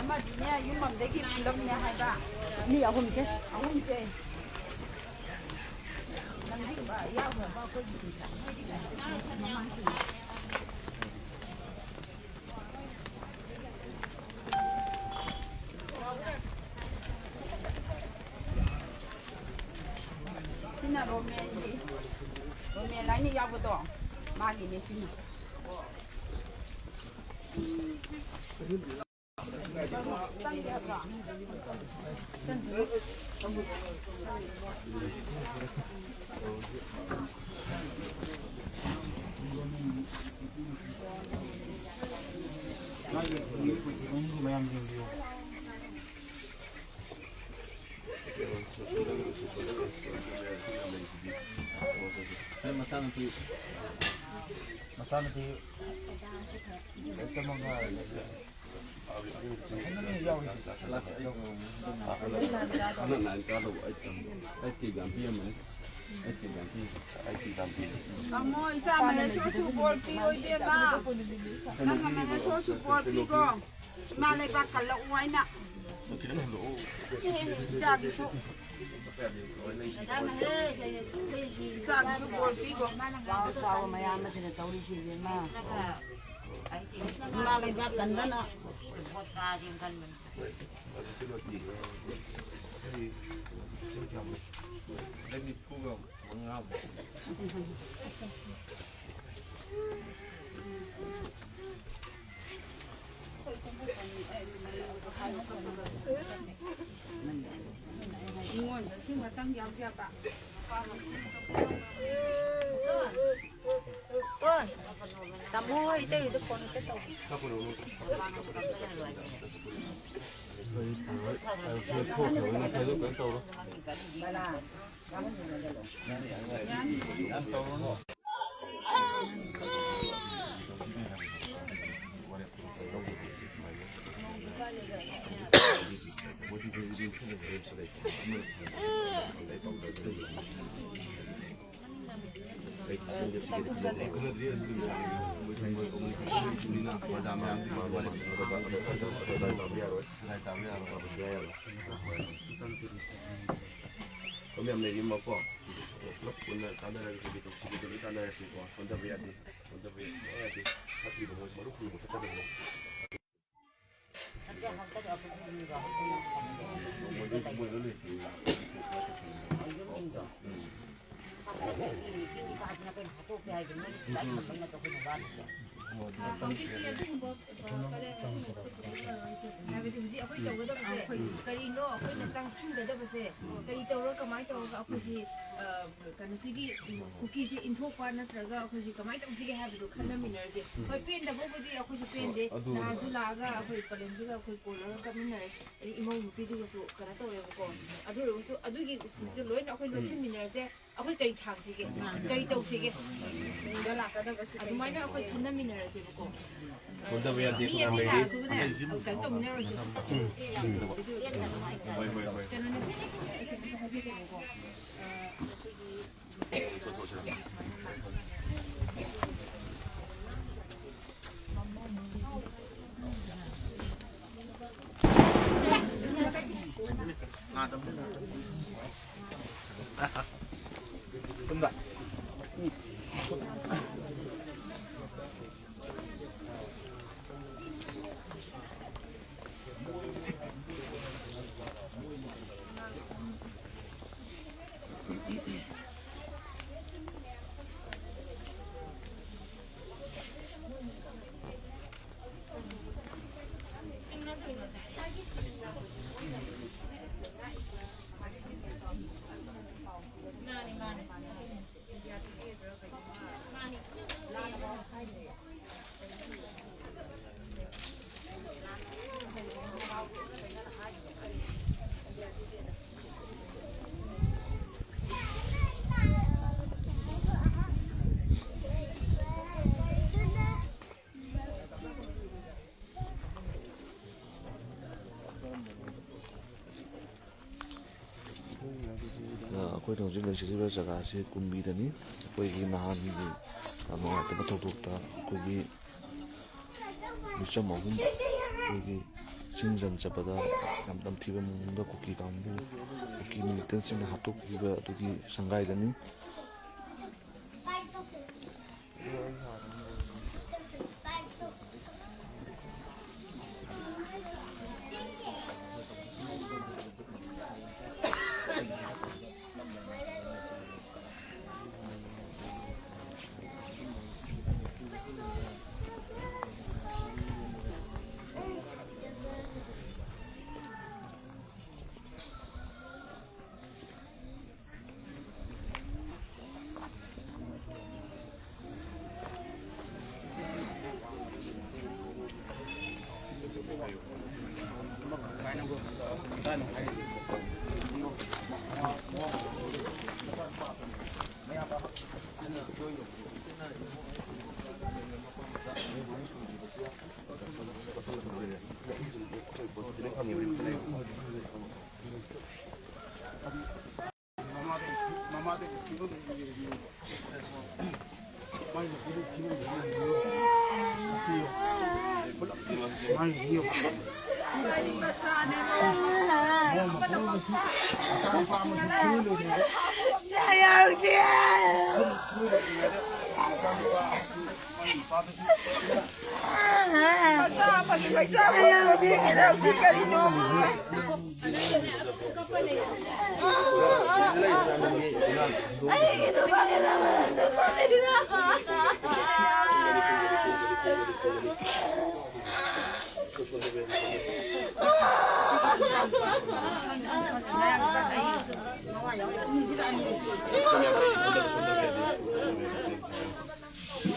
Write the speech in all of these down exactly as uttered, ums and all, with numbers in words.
ꯑꯃꯗꯤꯅꯦ, ꯌꯨꯝ ꯑꯃꯗꯒꯤ ꯄꯨꯂꯞꯅꯦ ꯍꯥꯏꯕ꯫ ꯃꯤ ꯑꯍꯨꯝꯁꯦ꯫ ꯑꯍꯨꯝꯁꯦ꯫ ꯅꯪꯒꯨꯝꯕ ꯌꯥꯎꯈ꯭ꯔꯕ ꯑꯩꯈꯣꯏꯒꯤ ꯃꯃꯥꯡꯁꯤꯡ꯫ ꯁꯤꯅ ꯔꯣꯃꯦꯟꯒꯤ, ꯔꯣꯃꯦꯟ ꯍꯥꯏꯅ ꯌꯥꯎꯕꯗꯣ, ꯃꯥꯒꯤꯅꯦ ꯁꯤꯅ꯫ ꯃꯌꯥꯝ ꯌꯦꯡꯕꯤꯌꯨ꯫ ꯃꯆꯥꯅꯨꯄꯤ, ꯃꯆꯥꯅꯨꯄꯤ ꯂꯥꯏꯔꯤꯛ ꯇꯝꯃꯒ ꯇꯥꯃꯣ, ꯏꯆꯥ ꯃꯍꯦꯁꯣꯔꯁꯨ ꯕꯣꯔ ꯄꯤꯌꯣ ꯏꯕꯦꯝꯃ꯫ ꯅꯪ ꯃꯍꯦꯁꯣꯔꯁꯨ ꯕꯣꯔ ꯄꯤꯀꯣ꯫ ꯏꯃꯥ ꯂꯩꯕꯥꯛ ꯀꯜꯂꯛꯎ ꯍꯥꯏꯅ꯫ ꯏꯆꯥꯒꯤꯁꯨ꯫ ꯏꯆꯥꯒꯤꯁꯨ ꯕꯣꯔ ꯄꯤꯀꯣ꯫ ꯆꯥꯎ ꯆꯥꯎ ꯃꯌꯥꯝ ꯑꯁꯤꯅ ꯇꯧꯔꯤꯁꯤ ꯏꯕꯦꯝꯃ꯫ ꯏꯃꯥ ꯂꯩꯕꯥꯛ ꯀꯟꯗꯅ꯫ ꯅꯤꯉꯣꯜꯗ ꯁꯤ ꯉꯥꯛꯇꯪ ꯌꯥꯎꯖꯕ꯫ ꯇꯥꯃꯣ ꯍꯣꯏ ꯏꯇꯩꯗ ꯐꯣꯟ ꯑꯝꯇ ꯇꯧ꯫ ꯃꯌꯥꯝꯗꯤ ꯂꯥꯏ ꯇꯥꯕ ꯌꯥꯔꯣꯏ꯫ ꯃꯌꯥꯝ ꯂꯩꯔꯤꯃꯀꯣ, ꯄꯨꯂꯞ ꯄꯨꯟꯅ ꯇꯥꯟꯅꯔꯒ ꯀꯩꯀꯩ ꯇꯧꯁꯤꯒꯦ, ꯂꯣꯏ ꯇꯥꯟꯅꯔꯁꯤꯀꯣ꯫ ꯁꯣꯟꯊꯕ ꯌꯥꯗꯦ, ꯁꯣꯟꯊꯕ ꯌꯥꯗꯦ, ꯁꯨꯡꯌꯥ ꯌꯥꯗꯦ꯫ ꯐꯠꯇ꯭ꯔꯤꯕ ꯃꯣꯏ ꯃꯔꯨꯞ ꯍꯨꯟꯕ ꯐꯠꯇꯕꯅꯦ꯫ ꯍꯧꯖꯤꯛꯇꯤ ꯑꯗꯨꯒꯨꯝꯕ, ꯑ, ꯄꯔꯦꯡ ꯑꯗꯨꯒꯨꯝꯕ ꯊꯣꯛꯄꯗꯤ ꯂꯩꯔꯔꯣꯏꯁꯦ꯫ ꯍꯥꯏꯕꯗꯤ ꯍꯧꯖꯤꯛ ꯑꯩꯈꯣꯏ ꯇꯧꯒꯗꯕꯁꯦ ꯀꯔꯤꯅꯣ, ꯑꯩꯈꯣꯏꯅ ꯆꯪꯁꯤꯟꯒꯗꯕꯁꯦ ꯀꯔꯤ ꯇꯧꯔ, ꯀꯃꯥꯏꯅ ꯇꯧꯔꯒ ꯑꯩꯈꯣꯏꯁꯤ, ꯑ, ꯀꯩꯅꯣꯁꯤꯒꯤ, ꯎꯝ, ꯀꯨꯀꯤꯁꯦ ꯏꯟꯊꯣꯛꯄ ꯅꯠꯇ꯭ꯔꯒ ꯑꯩꯈꯣꯏꯁꯤ ꯀꯃꯥꯏꯅ ꯇꯧꯁꯤꯒꯦ ꯍꯥꯏꯕꯗꯣ ꯈꯟꯅꯃꯤꯟꯅꯔꯁꯦ꯫ ꯍꯣꯏ, ꯄꯦꯟꯗꯕꯕꯨꯗꯤ ꯑꯩꯈꯣꯏꯁꯨ ꯄꯦꯟꯗꯦ꯫ ꯅꯍꯥꯟꯁꯨ ꯂꯥꯛꯑꯒ ꯑꯩꯈꯣꯏ ꯄꯂꯦꯝꯁꯤꯒ ꯑꯩꯈꯣꯏ ꯀꯣꯜꯂꯒ ꯀꯞꯃꯤꯟꯅꯔꯦ꯫ ꯑꯗꯩ ꯏꯃꯧ ꯅꯨꯄꯤꯗꯨꯒꯁꯨ ꯀꯩꯅꯣ ꯇꯧꯔꯦꯕꯀꯣ꯫ ꯑꯗꯨ ꯑꯣꯏꯔꯒꯁꯨ ꯑꯗꯨꯒꯤ ꯁꯤꯡꯁꯦ ꯂꯣꯏꯅ ꯑꯩꯈꯣꯏ ꯂꯣꯏꯁꯤꯟꯃꯤꯟꯅꯔꯁꯦ꯫ ꯑꯩꯈꯣꯏ ꯀꯔꯤ ꯊꯥꯡꯁꯤꯒꯦ? ꯀꯔꯤ ꯇꯧꯁꯤꯒꯦ? ꯑꯗꯨꯃꯥꯏꯅ ꯑꯩꯈꯣꯏ ꯈꯟꯅꯃꯤꯟꯅꯔꯁꯦꯕꯀꯣ꯫ ꯁꯣꯟꯊꯕ ꯌꯥꯗꯦ, ꯃꯤ ꯑꯅꯤ ꯂꯥꯛꯑꯁꯨꯅꯦ, ꯀꯩꯅꯣ ꯇꯧꯃꯤꯟꯅꯔꯁꯦ꯫ ꯍꯣꯏ, ꯍꯣꯏ, ꯍꯣꯏ꯫ ꯀꯩꯅꯣꯅꯦ, ꯍꯥꯏꯖꯒꯦꯕꯀꯣ꯫ ꯑ, ꯑꯩꯈꯣꯏꯅ ꯍꯧꯖꯤꯛ ꯂꯩꯖꯔꯤꯕ ꯖꯒꯥꯁꯤ ꯀꯨꯝꯕꯤꯗꯅꯤ꯫ ꯑꯩꯈꯣꯏꯒꯤ ꯅꯍꯥꯟꯒꯤ ꯌꯥꯝ ꯅꯨꯡꯉꯥꯏꯇꯕ ꯊꯧꯗꯣꯛꯇ ꯑꯩꯈꯣꯏꯒꯤ ꯃꯤꯆꯝ ꯑꯍꯨꯝ ꯑꯩꯈꯣꯏꯒꯤ ꯆꯤꯡ ꯖꯟ ꯆꯠꯄꯗ ꯌꯥꯝ ꯇꯝꯊꯤꯕ ꯃꯑꯣꯡꯗ ꯀꯨꯀꯤ ꯀꯥꯡꯕꯨ, ꯀꯨꯀꯤ ꯃꯤꯂꯤꯇꯦꯟꯁꯤꯡꯅ ꯍꯥꯠꯇꯣꯛꯈꯤꯕ ꯑꯗꯨꯒꯤ ꯁꯪꯒꯥꯏꯗꯅꯤ꯫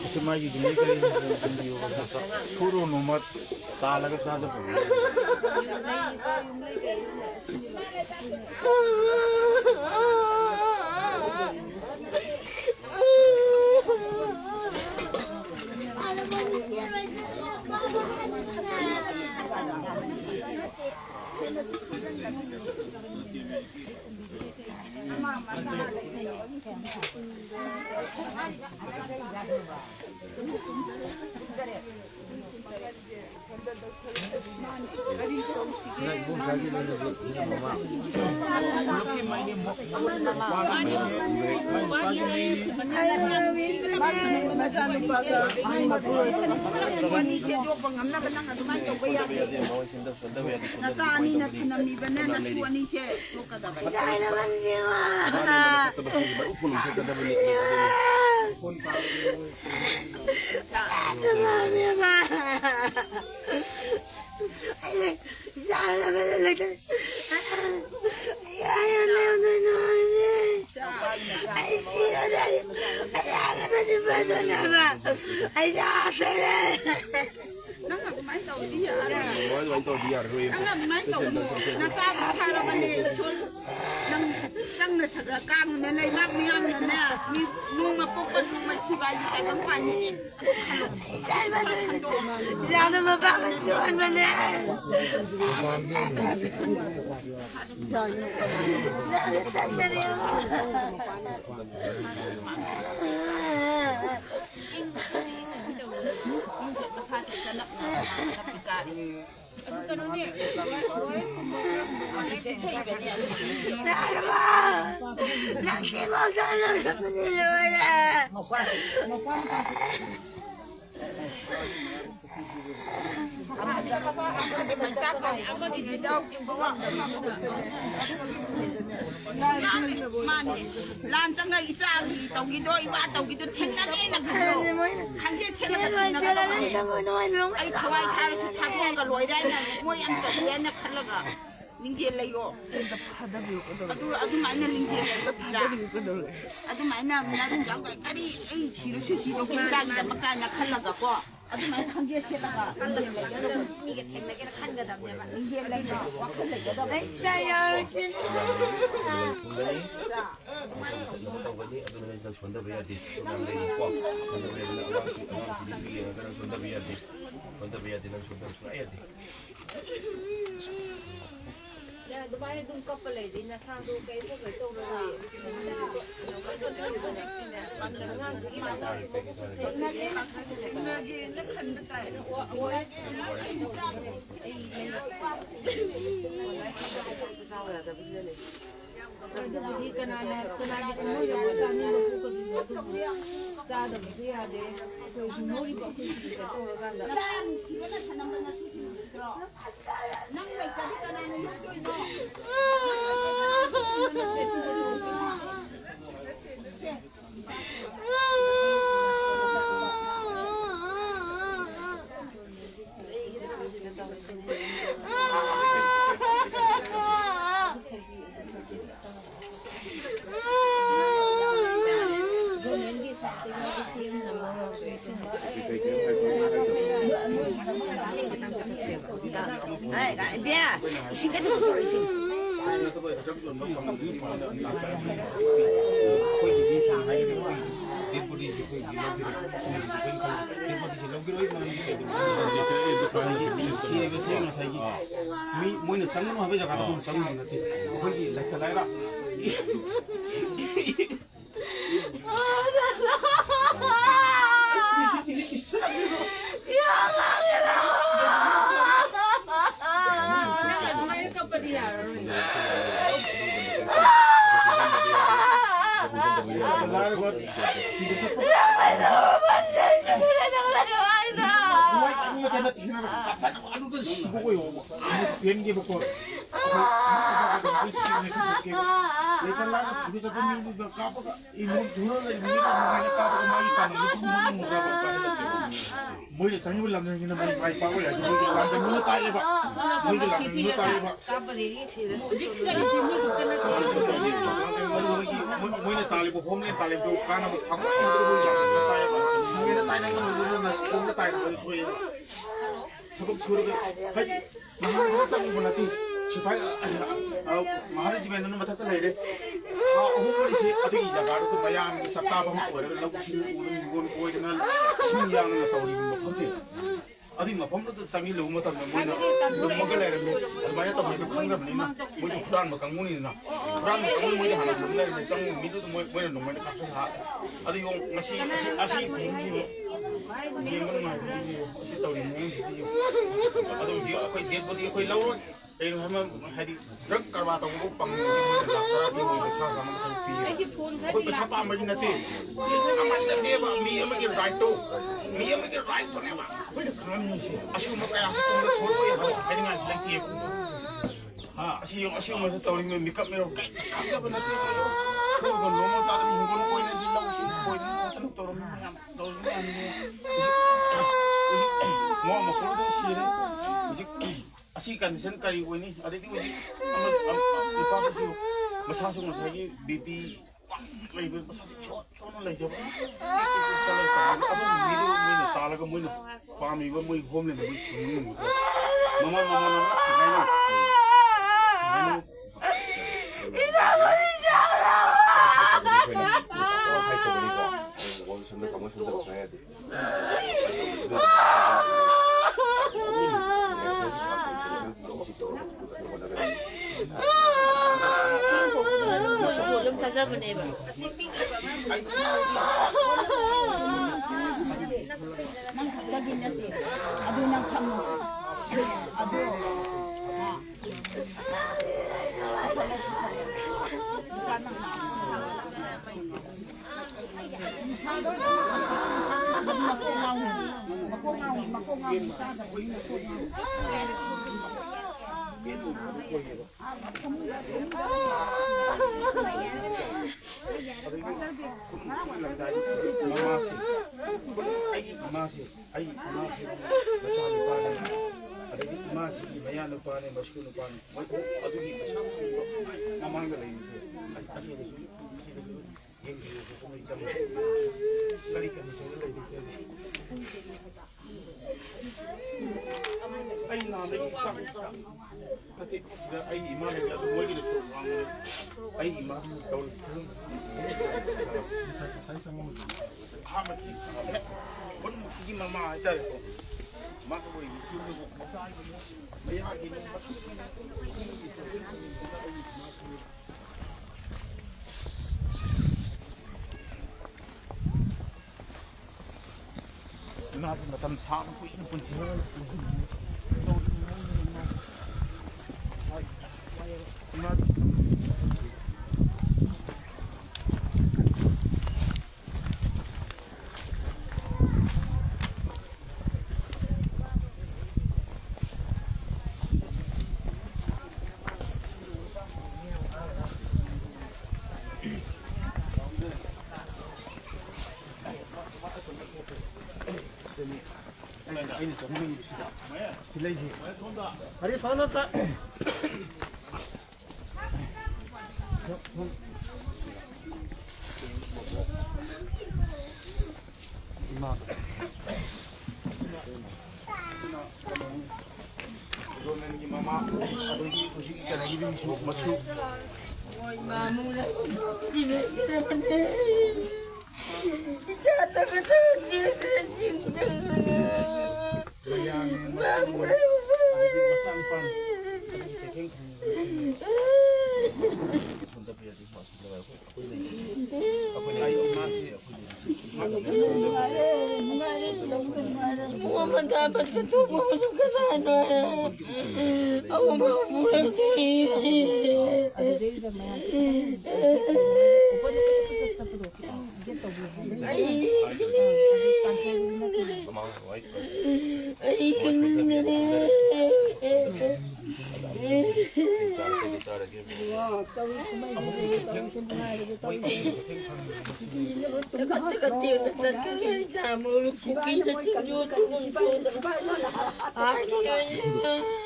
ꯑꯁꯤ ꯃꯥꯒꯤ ꯌꯨꯝꯂꯩ ꯀꯔꯤ ꯍꯥꯏꯕꯗꯣ ꯊꯝꯕꯤꯌꯣ꯫ ꯁꯨꯔꯣ ꯅꯣꯡꯃ ꯇꯥꯜꯂꯒ ꯆꯥꯖꯕ꯫ ꯅꯆꯥ ꯑꯅꯤꯅ ꯊꯅꯝꯃꯤꯕꯅꯦ, ꯅꯁꯨ ꯑꯅꯤꯁꯦ ꯌꯣꯛꯀꯗꯕ꯫ ꯅꯪ ꯑꯗꯨꯃꯥꯏꯅ ꯇꯧꯔꯗꯤ ꯌꯥꯔꯣꯏ꯫ ꯅꯪ ꯑꯗꯨꯃꯥꯏꯅ ꯇꯧꯔꯗꯤ ꯌꯥꯔꯣꯏ꯫ ꯅꯪ ꯑꯗꯨꯃꯥꯏꯅ ꯇꯧꯒꯅꯨ꯫ ꯅꯆꯥꯗꯣ ꯐꯔꯕꯅꯦ꯫ ꯅꯪ, ꯅꯪꯅ ꯁꯒ꯭ꯔ ꯀꯥꯡꯅꯅꯦ, ꯂꯩꯕꯥꯛ ꯃꯤꯌꯥꯝꯅꯅꯦ, ꯃꯤ ꯅꯣꯡꯃ ꯄꯣꯛꯄ ꯅꯣꯡꯃ ꯁꯤꯕ ꯍꯥꯏꯁꯦ ꯇꯥꯏꯕꯪ ꯄꯥꯟꯅꯤ꯫ ꯏꯆꯥ ꯏꯃꯥꯟꯅꯕꯤ, ꯏꯆꯥꯅ ꯃꯄꯥꯝꯗ ꯁꯨꯍꯟꯕꯅꯦ꯫ ꯃꯥꯅꯦ꯫ ꯂꯥꯟ ꯆꯪꯉ ꯏꯆꯥꯒꯤ ꯇꯧꯈꯤꯗꯣ, ꯏꯃꯥ ꯇꯧꯈꯤꯗꯣ ꯊꯦꯡꯅꯒꯦꯅ ꯈꯜꯂꯣ꯫ ꯈꯪꯗꯦ, ꯁꯦꯠꯂꯒ ꯊꯦꯡꯅꯒꯗꯕꯅꯦ꯫ ꯑꯩ ꯊꯋꯥꯏ ꯊꯥꯔꯁꯨ ꯊꯥꯗꯣꯛꯑꯒ ꯂꯣꯏꯔꯦ ꯍꯥꯏꯅ ꯃꯣꯏ ꯑꯝꯇ ꯍꯦꯟꯅ ꯈꯜꯂꯒ ꯅꯤꯡꯖꯦꯜ ꯂꯩꯌꯣ꯫ ꯑꯗꯨ, ꯑꯗꯨꯃꯥꯏꯅ ꯅꯤꯡꯖꯦꯜ ꯂꯩꯌꯣ, ꯏꯆꯥ꯫ ꯑꯗꯨꯃꯥꯏꯅ ꯅꯪ ꯀꯔꯤ, ꯑꯩ ꯁꯤꯔꯁꯨ ꯁꯤꯔꯣ, ꯏꯆꯥꯒꯤꯗꯃꯛ ꯀꯥꯏꯅ ꯈꯜꯂꯒꯀꯣ꯫ ꯑꯗꯨꯃꯥꯏꯅ ꯈꯪꯗꯦ ꯁꯦꯠꯂꯒ ꯃꯤꯒ ꯊꯦꯡꯅꯒꯦꯅ ꯈꯟꯒꯗꯕꯅꯦꯕ꯫ ꯅꯤꯡꯖꯦꯜ ꯂꯩꯕ ꯋꯥꯈꯜ ꯂꯩꯒꯗꯕ꯫ ꯇꯧꯒꯅꯤ, ꯑꯗꯨꯅ ꯅꯪ ꯁꯣꯟꯊꯕ ꯌꯥꯗꯦ꯫ ꯁꯣꯟꯊꯕ ꯌꯥꯗꯦ꯫ ꯁꯣꯟꯊꯕ ꯌꯥꯗꯦ, ꯅꯪ ꯁꯣꯟꯊꯕ ꯁꯨꯡꯌꯥ ꯌꯥꯗꯦ꯫ ꯑꯗꯨꯃꯥꯏꯅ ꯑꯗꯨꯝ ꯀꯞꯄ ꯂꯩꯗꯤ ꯅꯁꯥꯗꯣ ꯀꯩꯝꯇ ꯀꯩꯅꯣ ꯇꯧꯔꯣꯏ꯫ ꯑꯉꯥꯡꯁꯤꯒꯤ ꯃꯉꯥꯡꯁꯨ ꯃꯕꯨꯛꯁꯨ ꯊꯦꯡꯅꯒꯦꯅ ꯈꯟꯕ ꯇꯥꯏ꯫ ꯑꯗꯨꯕꯨꯗꯤ ꯀꯅꯥꯅ ꯀꯅꯥꯒꯤ ꯊꯃꯣꯏꯗ ꯆꯥꯅꯤꯡꯕ ꯄꯣꯛꯀꯗꯣꯏꯅꯣ? ꯑꯗꯨꯕꯨ ꯆꯥꯗꯕꯁꯨ ꯌꯥꯗꯦ꯫ ꯑꯩꯈꯣꯏ ꯍꯤꯡꯍꯧꯔꯤꯕ ꯑꯩꯈꯣꯏꯁꯤꯡꯁꯦ ꯇꯧꯔꯀꯥꯟꯗ꯫ ꯅꯪ ꯂꯩꯇ꯭ꯔꯗꯤ ꯀꯅꯥꯅ ꯌꯣꯛꯇꯣꯏꯅꯣ? ꯃꯤ ꯃꯣꯏꯅ ꯆꯪꯒꯅꯨ ꯍꯥꯏꯕ ꯖꯒꯥꯗ ꯑꯗꯨꯝ ꯆꯪꯒꯅꯨ ꯅꯠꯇꯦ꯫ ꯑꯩꯈꯣꯏꯒꯤ ꯂꯩꯇ ꯂꯥꯏꯔ ꯂꯩꯇ ꯂꯥꯏꯔ ꯊꯤꯕ ꯆꯠꯄ ꯃꯤꯗꯨꯗ ꯀꯥꯞꯄꯒ ꯏꯃꯣꯟ ꯊꯨꯔ ꯂꯩꯕ ꯃꯤꯗꯨ ꯃꯃꯥꯏꯅ ꯀꯥꯞꯄꯒ ꯃꯥꯒꯤ ꯄꯥꯡꯒꯜꯗꯨ ꯄꯨꯡ ꯃꯉꯥ ꯃꯨꯛ ꯀꯥꯞꯄꯒ ꯃꯣꯏꯅ ꯆꯪꯉꯤꯕ ꯂꯝꯗꯝꯁꯤꯅ ꯃꯣꯏ ꯃꯥꯏ ꯄꯥꯛꯄ ꯌꯥꯏ꯫ ꯃꯣꯏꯒꯤ ꯂꯥꯟꯗꯥꯕꯤꯅ ꯇꯥꯛꯑꯦꯕ꯫ ꯃꯣꯏꯒꯤ ꯂꯥꯟꯗꯥꯕꯤꯅ ꯇꯥꯛꯑꯦꯕ꯫ ꯍꯧꯖꯤꯛ ꯆꯠꯂꯤꯁꯤ ꯃꯣꯏ ꯈꯛꯇ ꯅꯠꯇꯦ꯫ ꯃꯣꯏꯒꯤ, ꯃꯣꯏ, ꯃꯣꯏꯅ ꯇꯥꯜꯂꯤꯕ ꯍꯣꯝꯂꯦꯟ ꯇꯥꯜꯂꯤꯕꯗꯣ ꯀꯥꯟꯅꯕ ꯐꯪꯉꯣꯏ ꯍꯥꯏꯕꯗꯨ ꯃꯣꯏ ꯂꯥꯟꯗꯥꯕꯤꯅ ꯇꯥꯛꯑꯦꯕ꯫ ꯃꯣꯏꯅ ꯇꯥꯏꯅ ꯉꯝꯃꯣꯏꯗꯕ ꯅꯁꯤꯕꯣꯝꯗ ꯇꯥꯏꯅꯕ ꯊꯣꯛꯑꯦꯕ꯫ ꯊꯕꯛ ꯁꯨꯔꯒ ꯍꯥꯏꯗꯤ ꯃꯍꯥꯔꯥꯖꯥ ꯆꯪꯉꯨꯕ ꯅꯠꯇꯦ꯫ ꯁꯤꯐꯥꯏ, ꯑ, ꯑ, ꯃꯍꯥꯔꯥꯖꯥ ꯖꯤꯕꯦꯟꯗ꯭ꯔꯅ ꯃꯊꯛꯇ ꯂꯩꯔꯦ꯫ ꯊꯥ ꯑꯍꯨꯝ ꯃꯔꯤꯁꯦ ꯑꯗꯨꯒꯤ ꯖꯒꯥꯗꯨꯗ ꯃꯌꯥꯝꯒꯤ ꯆꯥꯛꯇꯥꯐꯝ ꯑꯣꯏꯔꯒ ꯂꯧꯁꯤꯡ ꯎꯗꯅ ꯍꯤꯡꯒꯣꯜ ꯀꯣꯏꯗꯅ ꯁꯤꯡ ꯌꯥꯟꯗꯅ ꯇꯧꯔꯤꯕ ꯃꯐꯝꯁꯦ꯫ ꯑꯗꯨꯒꯤ ꯃꯐꯝꯗꯨꯗ ꯆꯪꯁꯤꯜꯂꯨꯕ ꯃꯇꯝꯗ ꯃꯣꯏꯅ ꯂꯨꯝꯃꯒ ꯂꯩꯔꯝꯃꯦ꯫ ꯑꯗꯨꯃꯥꯏꯅ ꯇꯧꯕꯗꯣ ꯈꯪꯗꯕꯅꯤꯅ, ꯃꯣꯏꯗꯤ ꯍꯨꯔꯥꯟꯕ ꯀꯥꯡꯕꯨꯅꯤꯗꯅ, ꯍꯨꯔꯥꯟꯕ ꯀꯥꯡꯕꯨ ꯃꯣꯏꯗꯤ ꯍꯥꯟꯅ ꯂꯨꯝ ꯂꯩꯔꯝꯃꯦ꯫ ꯆꯪꯕ ꯃꯤꯗꯨꯗ ꯃꯣꯏ, ꯃꯣꯏꯅ ꯅꯣꯡꯃꯩꯅ ꯀꯥꯞꯁꯤꯜꯂꯛꯑꯦ꯫ ꯑꯗꯨ ꯌꯦꯡꯉꯣ, ꯉꯁꯤ ꯑꯁꯤ, ꯑꯁꯤ ꯐꯤꯕꯝꯁꯤ ꯌꯦꯡꯉꯣ꯫ ꯌꯦꯡꯕ ꯅꯨꯡꯉꯥꯏꯕ ꯐꯤꯕꯝꯁꯤ ꯌꯦꯡꯉꯣ꯫ ꯑꯁꯤ ꯇꯧꯔꯤ ꯃꯑꯣꯡꯁꯤꯗꯤ ꯌꯦꯡꯉꯣ꯫ ꯑꯗꯣ ꯍꯧꯖꯤꯛ ꯑꯩꯈꯣꯏ dead body ꯑꯩꯈꯣꯏ ꯂꯧꯔꯣꯏ꯫ ꯀꯩꯅꯣ ꯍꯥꯏꯕ, ꯍꯥꯏꯗꯤ drug ꯀꯔꯕꯥꯔ ꯇꯧꯕꯕꯨ ꯄꯪꯉꯗꯤ ꯃꯣꯏꯅ ꯂꯥꯛ ꯇꯔꯥ ꯄꯤꯕ, ꯂꯥꯛ ꯁꯥ ꯆꯥꯝꯃ ꯈꯛꯇꯪ ꯄꯤꯌꯦ꯫ ꯑꯩꯈꯣꯏ ꯄꯩꯁꯥ ꯄꯥꯝꯕꯒꯤ ꯅꯠꯇꯦ, ꯁꯤ ꯑꯃꯒꯤ ꯅꯠꯇꯦꯕ, ꯃꯤ ꯑꯃꯒꯤ right ꯇꯣ, ꯃꯤ ꯑꯃꯒꯤ right ꯇꯨꯅꯦꯕ ꯑꯩꯈꯣꯏꯅ ꯈꯪꯍꯟꯅꯤꯡꯉꯤꯁꯦ꯫ ꯑꯁꯤꯒꯨꯝꯕ ꯀꯌꯥꯁꯤ ꯇꯨꯡꯗ ꯊꯣꯛꯂꯛꯑꯣꯏ ꯍꯥꯏꯕ ꯍꯥꯏꯅꯤꯡꯉꯥꯏꯁꯨ ꯂꯩꯇꯦꯕ꯫ ꯍꯥ, ꯑꯁꯤ ꯌꯦꯡꯉꯨ, ꯑꯁꯤꯒꯨꯝꯕꯁꯦ ꯇꯧꯔꯤꯕ ꯃꯤꯀꯞ ꯃꯤꯔꯣ ꯀꯩ ꯈꯪꯗꯕ ꯅꯠꯇꯦ꯫ ꯁꯨꯔꯒ ꯅꯣꯡꯃ ꯆꯥꯗꯕ ꯍꯤꯡꯒꯣꯜ ꯀꯣꯏꯅ ꯁꯤ ꯂꯧ ꯁꯤ ꯈꯣꯏꯗꯅ ꯈꯣꯠꯇꯅ ꯇꯧꯔꯝꯃꯤ ꯃꯌꯥꯝ, ꯇꯧꯔꯤꯕ ꯃꯌꯥꯝꯁꯦ ꯍꯧꯖꯤꯛ, ꯍꯧꯖꯤꯛ ꯃꯣꯏ ꯃꯈꯣꯡꯗ ꯁꯤꯔꯦ꯫ ꯍꯧꯖꯤꯛ ꯑꯁꯤ condition ꯀꯔꯤ ꯑꯣꯏꯅꯤ? ꯑꯗꯩꯗꯤ ꯍꯧꯖꯤꯛ ꯑꯃ, ꯑꯃ, ꯅꯨꯄꯥꯗꯨꯁꯨ ꯃꯁꯥꯁꯨ ꯉꯁꯥꯏꯒꯤ BP ꯋꯥꯡ ꯂꯩꯕ, ꯃꯁꯥꯁꯨ ꯁꯣꯟ, ꯁꯣꯟꯅ ꯂꯩꯖꯕ꯫ ꯑꯗꯨꯝ ꯃꯤꯗꯨ ꯃꯣꯏꯅ ꯇꯥꯜꯂꯒ ꯃꯣꯏꯅ ꯄꯥꯝꯃꯤꯕ ꯃꯣꯏ homeland ꯗꯨ ꯃꯣꯏ ꯐꯪꯕ ꯉꯝꯒꯗ꯭ꯔꯥ? ꯃꯃꯥ, ꯃꯃꯥ, ꯃꯃꯥ, ꯁꯨꯃꯥꯏꯅ, ꯁꯨꯃꯥꯏꯅ ꯁꯣꯝꯗ ꯀꯃꯣꯏ ꯁꯣꯝꯗ ꯁꯨꯃꯥꯏꯅ ꯌꯥꯗꯦ꯫ ꯑꯗꯨꯝ ꯊꯥꯖꯕꯅꯦꯕ꯫ ꯅꯪ ꯈꯛꯇꯒꯤ ꯅꯠꯇꯦ꯫ ꯑꯗꯨ ꯅꯪ ꯈꯪꯉꯣ꯫ ꯑꯗꯨ, ꯑ, ꯃꯃꯥꯁꯦ, ꯑꯩꯒꯤ ꯏꯃꯥꯁꯦ, ꯑꯩꯒꯤ ꯏꯃꯥꯁꯦ, ꯃꯆꯥꯅꯨꯄꯥꯅꯦ, ꯑꯗꯒꯤ ꯏꯃꯥꯁꯤꯒꯤ ꯃꯌꯥꯅꯨꯄꯥꯅꯦ, ꯃꯁꯨ ꯅꯨꯄꯥꯅꯦ, ꯃꯣꯏ ꯑꯍꯨꯝ ꯑꯗꯨꯒꯤ ꯃꯁꯥ ꯃꯃꯥꯡꯗ ꯂꯩꯔꯤꯁꯦ꯫ ꯑꯁꯤꯗꯁꯨ, ꯑꯁꯤꯗꯁꯨ ꯌꯦꯡꯕꯤꯌꯨ, ꯃꯣꯏ ꯆꯪꯉꯦ꯫ ꯀꯔꯤ condition ꯗ ꯂꯩꯔꯤ ꯈꯪꯗꯦ꯫ ꯑꯩ ꯅꯍꯥꯟꯗꯒꯤ ꯆꯥꯛ, ꯆꯥꯛ ꯅꯠꯇꯦ, ꯁꯤꯗ ꯑꯩ ꯏꯃꯥ ꯂꯩꯇꯦ, ꯑꯗꯨ ꯃꯣꯏꯒꯤꯗꯁꯨ ꯉꯥꯡꯕꯅꯦ꯫ ꯑꯩ ꯏꯃꯥ ꯇꯧꯔꯤ꯫ ꯑꯍꯥꯟꯕꯗꯤ ꯈꯨꯟꯁꯤꯒꯤ ꯃꯃꯥ ꯍꯥꯏꯇꯥꯔꯦꯀꯣ꯫ ꯃꯥ ꯏꯃꯥꯁꯤ ꯃꯇꯝ ꯁꯥꯡꯅ ꯀꯨꯏꯅ ꯄꯨꯟꯁꯤ꯫ ꯑꯩꯅ ꯆꯠꯅꯤꯡꯉꯤꯕꯁꯤꯗ ꯁꯤ ꯂꯩꯁꯤ꯫ ꯑꯔꯦ, ꯁꯣꯝꯗ ꯑꯝꯇ꯫ ꯏꯃꯥ꯫ ꯒꯣꯔꯃꯦꯟꯒꯤ ꯃꯃꯥ, ꯑꯗꯒꯤ ꯍꯧꯖꯤꯛꯀꯤ ꯀꯩꯅꯣꯒꯤ ꯃꯤꯁꯨ ꯃꯁꯨ꯫ ꯍꯣꯏ, ꯏꯃꯥ, ꯑꯃꯨꯛ ꯂꯩ-, ꯏꯆꯥ ꯇꯒ ꯇꯒ ꯃꯌꯥꯝ, ꯏꯃꯥ, ꯑꯃꯨꯛ ꯂꯩ-, ꯑꯗꯒꯤ ꯃꯆꯥꯅꯨꯄꯥ꯫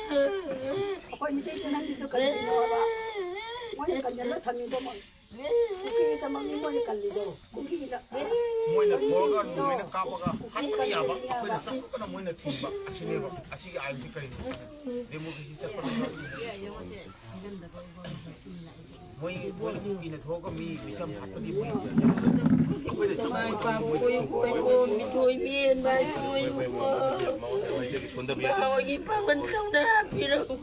ꯑꯩꯈꯣꯏ ꯃꯤꯇꯩ ꯆꯠꯅꯕꯤꯗꯣ ꯀꯔꯤꯅꯣꯕ? ꯃꯣꯏꯅ ꯀꯟꯖꯜꯂ ꯊꯝꯃꯤꯗꯣ ꯃꯣꯏ꯫ ꯀꯨꯀꯤꯒꯤꯗꯃꯛꯅꯤ ꯃꯣꯏꯅ ꯀꯜꯂꯤꯗꯣ꯫ ꯀꯨꯀꯤꯒꯤꯗ-, ꯃꯣꯏꯅ ꯊꯣꯛꯑꯒ ꯅꯣꯡꯃꯩꯅ ꯀꯥꯞꯄꯒ ꯍꯥꯠꯄ ꯌꯥꯕ, ꯑꯩꯈꯣꯏꯅ ꯆꯠꯄꯅ ꯃꯣꯏꯅ ꯊꯤꯡꯕ꯫ ꯑꯁꯤꯅꯦꯕ꯫ ꯑꯁꯤꯒꯤ ꯑꯥꯏꯟꯁꯤ ꯀꯔꯤꯅꯣ? ꯗꯦꯃꯣꯀ꯭ꯔꯦꯁꯤ ꯆꯠꯄ꯫ ꯃꯣꯏ, ꯃꯣꯏꯅ ꯀꯨꯀꯤꯅ ꯊꯣꯛꯑꯒ ꯃꯤ ꯃꯤꯆꯝ ꯍꯥꯠꯄꯗꯤ ꯃꯣꯏ ꯑꯩꯈꯣꯏꯅ ꯆꯞ ꯃꯥꯟꯅꯩ꯫ ꯃꯥꯏ ꯄꯥꯛꯄ ꯑꯣꯏꯌꯨꯀꯣ, ꯃꯤꯊꯣꯏ ꯃꯤꯍꯦꯟꯕ ꯍꯥꯏꯁꯤ ꯑꯣꯏꯌꯨꯀꯣ꯫ ꯃꯥ ꯍꯣꯏꯒꯤ ꯄꯥꯡꯒꯜ ꯊꯧꯅꯥ ꯄꯤꯔꯛꯎ꯫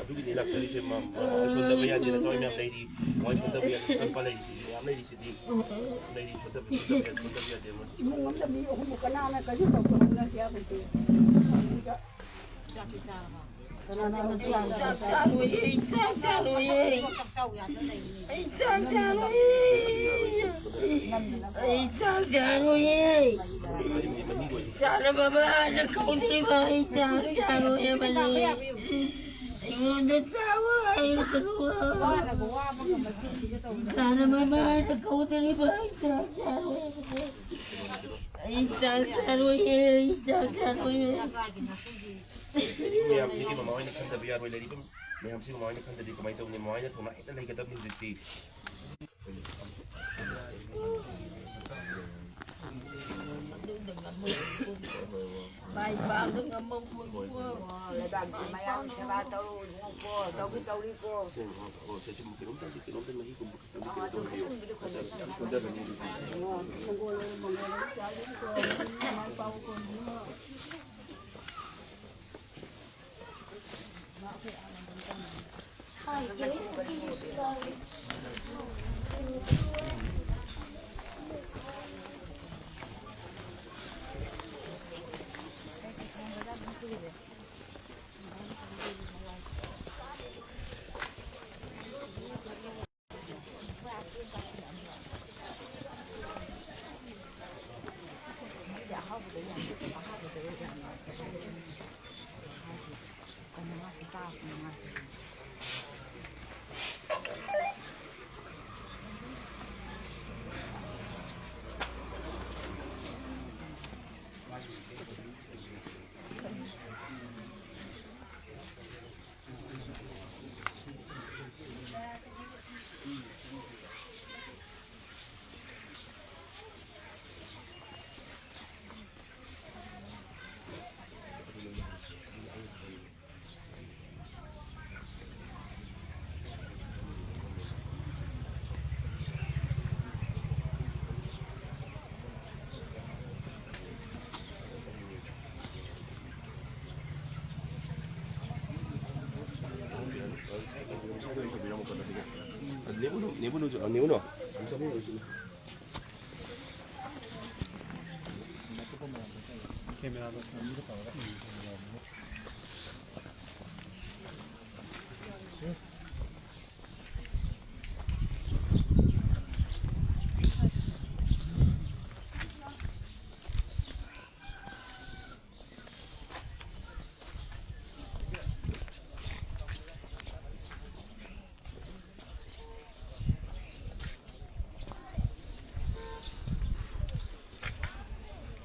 ꯑꯗꯨꯒꯤꯅꯤ ꯂꯥꯛꯆꯔꯤꯁꯦ, ꯃꯥ, ꯃꯥ ꯍꯣꯏ ꯁꯣꯟꯗꯕ ꯌꯥꯗꯦ, ꯅꯆꯥ ꯍꯣꯏ ꯃꯌꯥꯝ ꯂꯩꯔꯤ, ꯃꯥ ꯍꯣꯏ ꯁꯣꯟꯗꯕ ꯌꯥꯗꯦ, ꯆꯠꯄ ꯂꯩꯔꯤꯁꯤꯗꯤ, ꯃꯌꯥꯝ ꯂꯩꯔꯤꯁꯤꯗꯤ, ꯂꯩꯔꯤ, ꯁꯣꯟꯗꯕ, ꯁꯣꯟꯗꯕ ꯌꯥꯗꯦ, ꯁꯣꯟꯗꯕ ꯌꯥꯗꯦ, ꯃꯥ꯫ ꯏꯃꯨꯡ ꯑꯃꯗ ꯃꯤ ꯑꯍꯨꯝꯕꯨ ꯀꯅꯥꯅ ꯀꯔꯤ ꯇꯧꯕ ꯍꯧꯅꯗꯦ ꯍꯥꯏꯕꯁꯦ꯫ ꯆꯥꯛ ꯆꯥꯔꯣꯏꯌꯦ, ꯑꯩ ꯆꯥꯛ ꯆꯥꯔꯣꯏꯌꯦ꯫ ꯑꯩ ꯆꯥꯛ ꯆꯥꯔꯣꯏꯌꯦ꯫ ꯑꯩ ꯆꯥꯛ ꯆꯥꯔꯣꯏꯌꯦ꯫ ꯆꯥꯅꯕ ꯃꯥꯅ ꯀꯧꯗ꯭ꯔꯤꯕ ꯑꯩ ꯆꯥꯛ ꯆꯥꯔꯣꯏ ꯍꯥꯏꯕꯅꯦ꯫ ꯑꯩꯉꯣꯟꯗ ꯆꯥꯎ ꯍꯥꯏꯔꯛꯀꯅꯨ꯫ ꯆꯥꯅꯕ ꯃꯥꯅ ꯀꯧꯗ꯭ꯔꯤꯕ ꯑꯩ ꯆꯥꯛ ꯆꯥꯔꯣꯏ ꯍꯥꯏꯕꯅꯦ꯫ ꯑꯩ ꯆꯥꯛ ꯆꯥꯔꯣꯏꯌꯦ, ꯑꯩ ꯆꯥꯛ ꯆꯥꯔꯣꯏꯌꯦ꯫ ꯃꯌꯥꯝꯁꯤꯒꯤ ꯃꯃꯥ ꯍꯣꯏꯅ ꯈꯟꯗꯕ ꯌꯥꯔꯣꯏ꯫ ꯂꯩꯔꯤꯕ ꯃꯌꯥꯝꯁꯤ ꯃꯃꯥ ꯍꯣꯏꯅ ꯈꯟꯗꯗꯤ ꯀꯃꯥꯏꯅ ꯇꯧꯅꯤ? ꯃꯃꯥ ꯍꯣꯏꯅ ꯊꯧꯅꯥ ꯍꯦꯟꯅ ꯂꯩꯒꯗꯕꯅꯤ ꯍꯧꯖꯤꯛꯇꯤ꯫ ꯃꯥꯏ ꯄꯥꯛꯅ ꯉꯝꯃꯧ꯫ ꯂꯩꯕꯥꯛꯀꯤ ꯃꯌꯥꯝ ꯁꯦꯕꯥ ꯇꯧꯔꯨ, ꯏꯕꯨꯡꯉꯣꯀꯣ꯫ ꯇꯧꯒꯦ ꯇꯧꯔꯤꯀꯣ꯫ ꯁꯦ, ꯁꯦ, ꯀꯩꯅꯣꯝꯇꯪꯗꯤ, ꯀꯩꯅꯣꯝꯇꯪ ꯃꯍꯤꯒꯨꯝꯕ ꯈꯤꯇꯪꯗꯤ ꯀꯩꯅꯣ ꯇꯧꯕꯤꯌꯨ꯫ ꯌꯥꯝ ꯁꯣꯟꯊꯕꯅꯤ꯫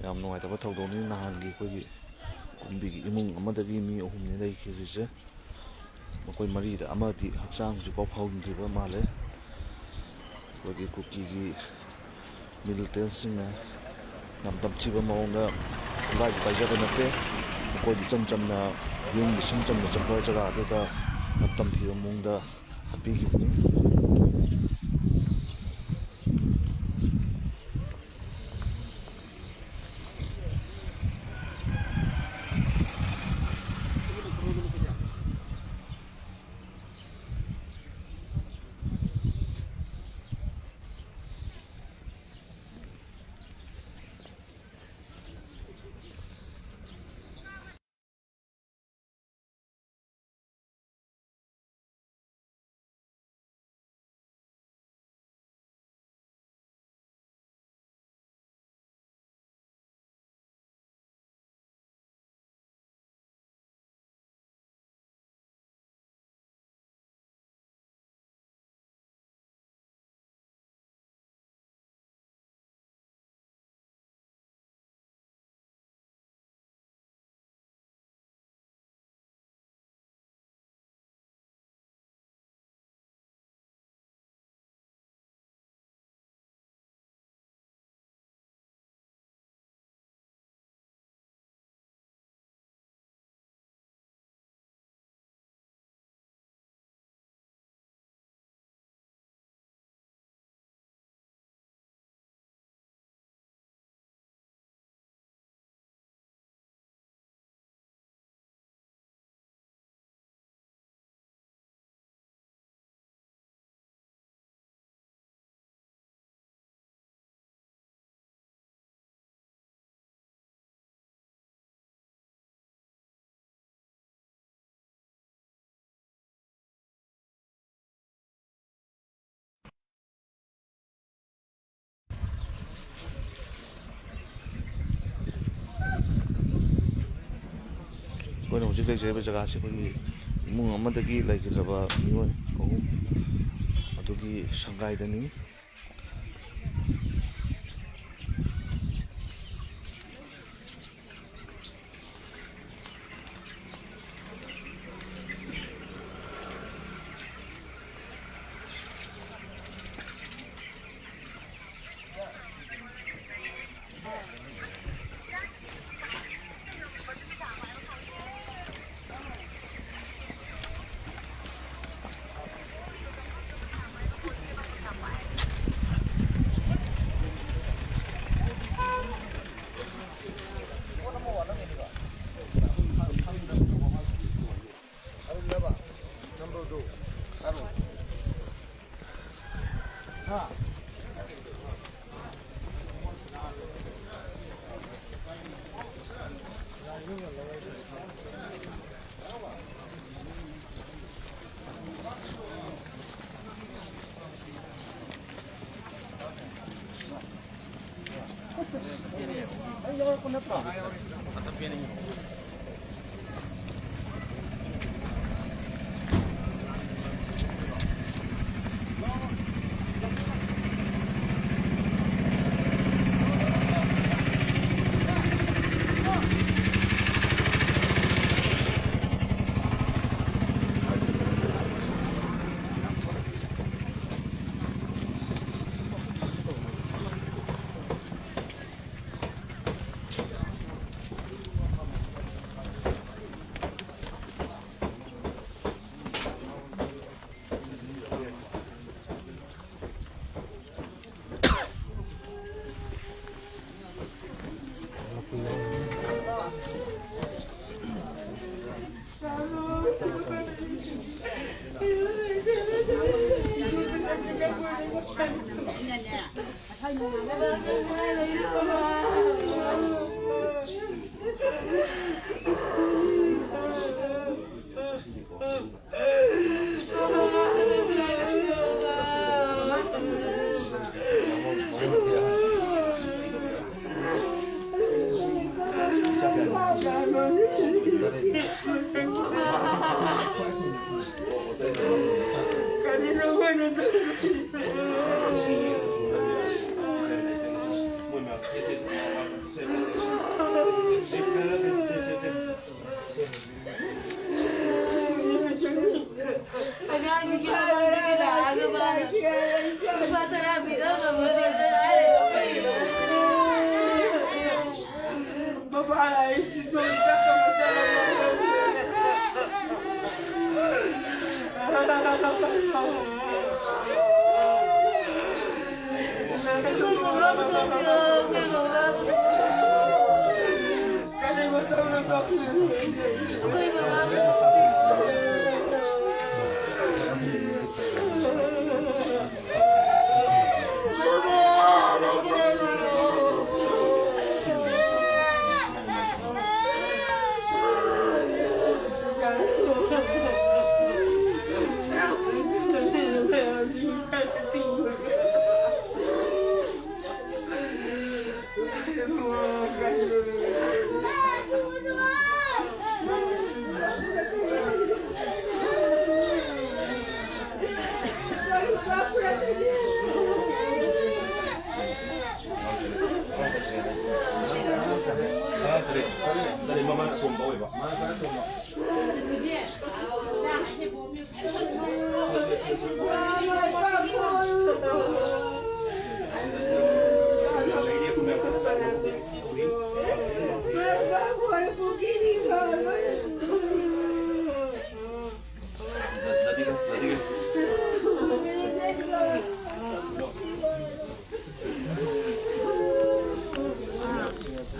ꯌꯥꯝ ꯅꯨꯡꯉꯥꯏꯇꯕ ꯊꯧꯗꯣꯛꯅꯤ ꯅꯍꯥꯟꯒꯤ ꯑꯩꯈꯣꯏꯒꯤ ꯀꯨꯝꯕꯤꯒꯤ ꯏꯃꯨꯡ ꯑꯃꯗꯒꯤ ꯃꯤ ꯑꯍꯨꯝꯅꯤ ꯂꯩꯈꯤꯗ꯭ꯔꯤꯁꯦ꯫ ꯃꯈꯣꯏ ꯃꯔꯤꯗ ꯑꯃꯗꯤ ꯍꯛꯆꯥꯡ ꯍꯧꯖꯤꯛꯐꯥꯎ ꯐꯍꯟꯗ꯭ꯔꯤꯕ ꯃꯥꯜꯂꯦ꯫ ꯑꯩꯈꯣꯏꯒꯤ ꯀꯨꯀꯤꯒꯤ ꯃꯤꯂꯤꯇꯦꯟꯁꯤꯡꯅ ꯌꯥꯝ ꯇꯝꯊꯤꯕ ꯃꯑꯣꯡꯗ ꯈꯨꯠꯂꯥꯏꯁꯨ ꯄꯥꯏꯖꯕ ꯅꯠꯇꯦ꯫ ꯃꯈꯣꯏꯗꯤ ꯏꯆꯝ ꯆꯝꯅ ꯌꯨꯝꯒꯤ ꯏꯁꯤꯡ ꯆꯝꯅ ꯆꯠꯄ ꯖꯒꯥꯗꯨꯗ ꯌꯥꯝ ꯇꯝꯊꯤꯕ ꯃꯑꯣꯡꯗ ꯍꯥꯠꯄꯤꯈꯤꯕꯅꯤ꯫ ꯑꯩꯈꯣꯏꯅ ꯍꯧꯖꯤꯛ ꯂꯩꯖꯔꯤꯕ ꯖꯒꯥꯁꯤ ꯑꯩꯈꯣꯏꯒꯤ ꯏꯃꯨꯡ ꯑꯃꯗꯒꯤ ꯂꯩꯈꯤꯗ꯭ꯔꯕ ꯃꯤꯑꯣꯏ ꯑꯍꯨꯝ ꯑꯗꯨꯒꯤ ꯁꯪꯒꯥꯏꯗꯅꯤ꯫ ꯑꯉꯥꯡꯁꯤꯡꯒꯤ ꯃꯃꯥꯡꯗꯒꯤ ꯂꯥꯛꯑꯒ ꯃꯥꯅ ꯂꯨꯄꯥ ꯇꯔꯥ ꯄꯤꯔꯝꯃꯕꯅꯤꯅ ꯍꯥꯏꯔꯤꯕ ꯀꯔꯤꯅꯣ?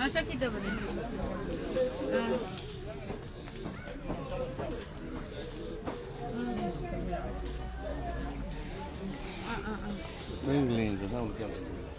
ꯑꯥ, ꯆꯠꯈꯤꯗꯕꯅꯦ꯫ ꯑꯥ꯫ ꯎꯝ꯫ ꯑꯥ, ꯑꯥ, ꯑꯥ꯫ ꯅꯪ ꯂꯦꯡꯗꯅ ꯑꯃꯨꯛ ꯀꯌꯥꯝ ꯇꯧꯗꯣꯏꯅꯣ?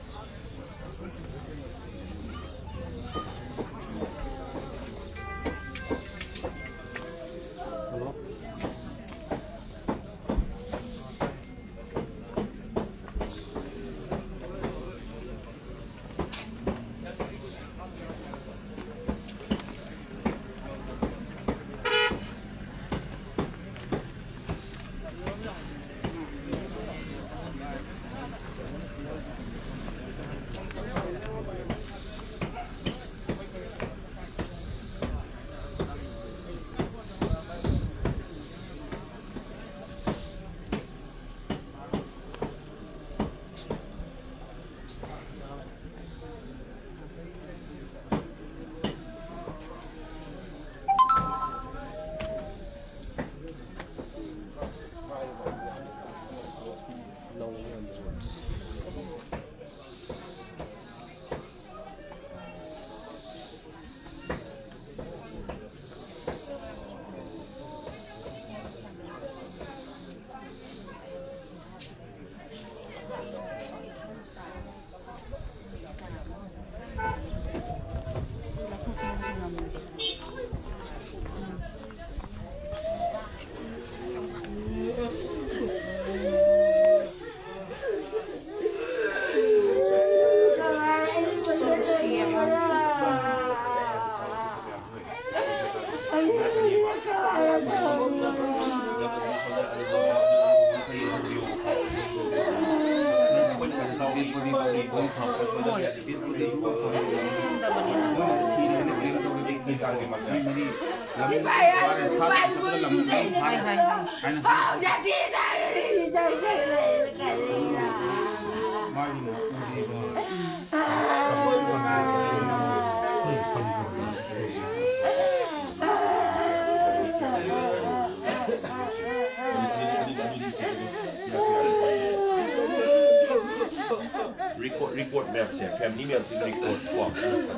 Record, record ꯃꯌꯥꯝꯁꯦ, family ꯃꯌꯥꯝꯁꯤꯒꯤ record ꯀꯣ,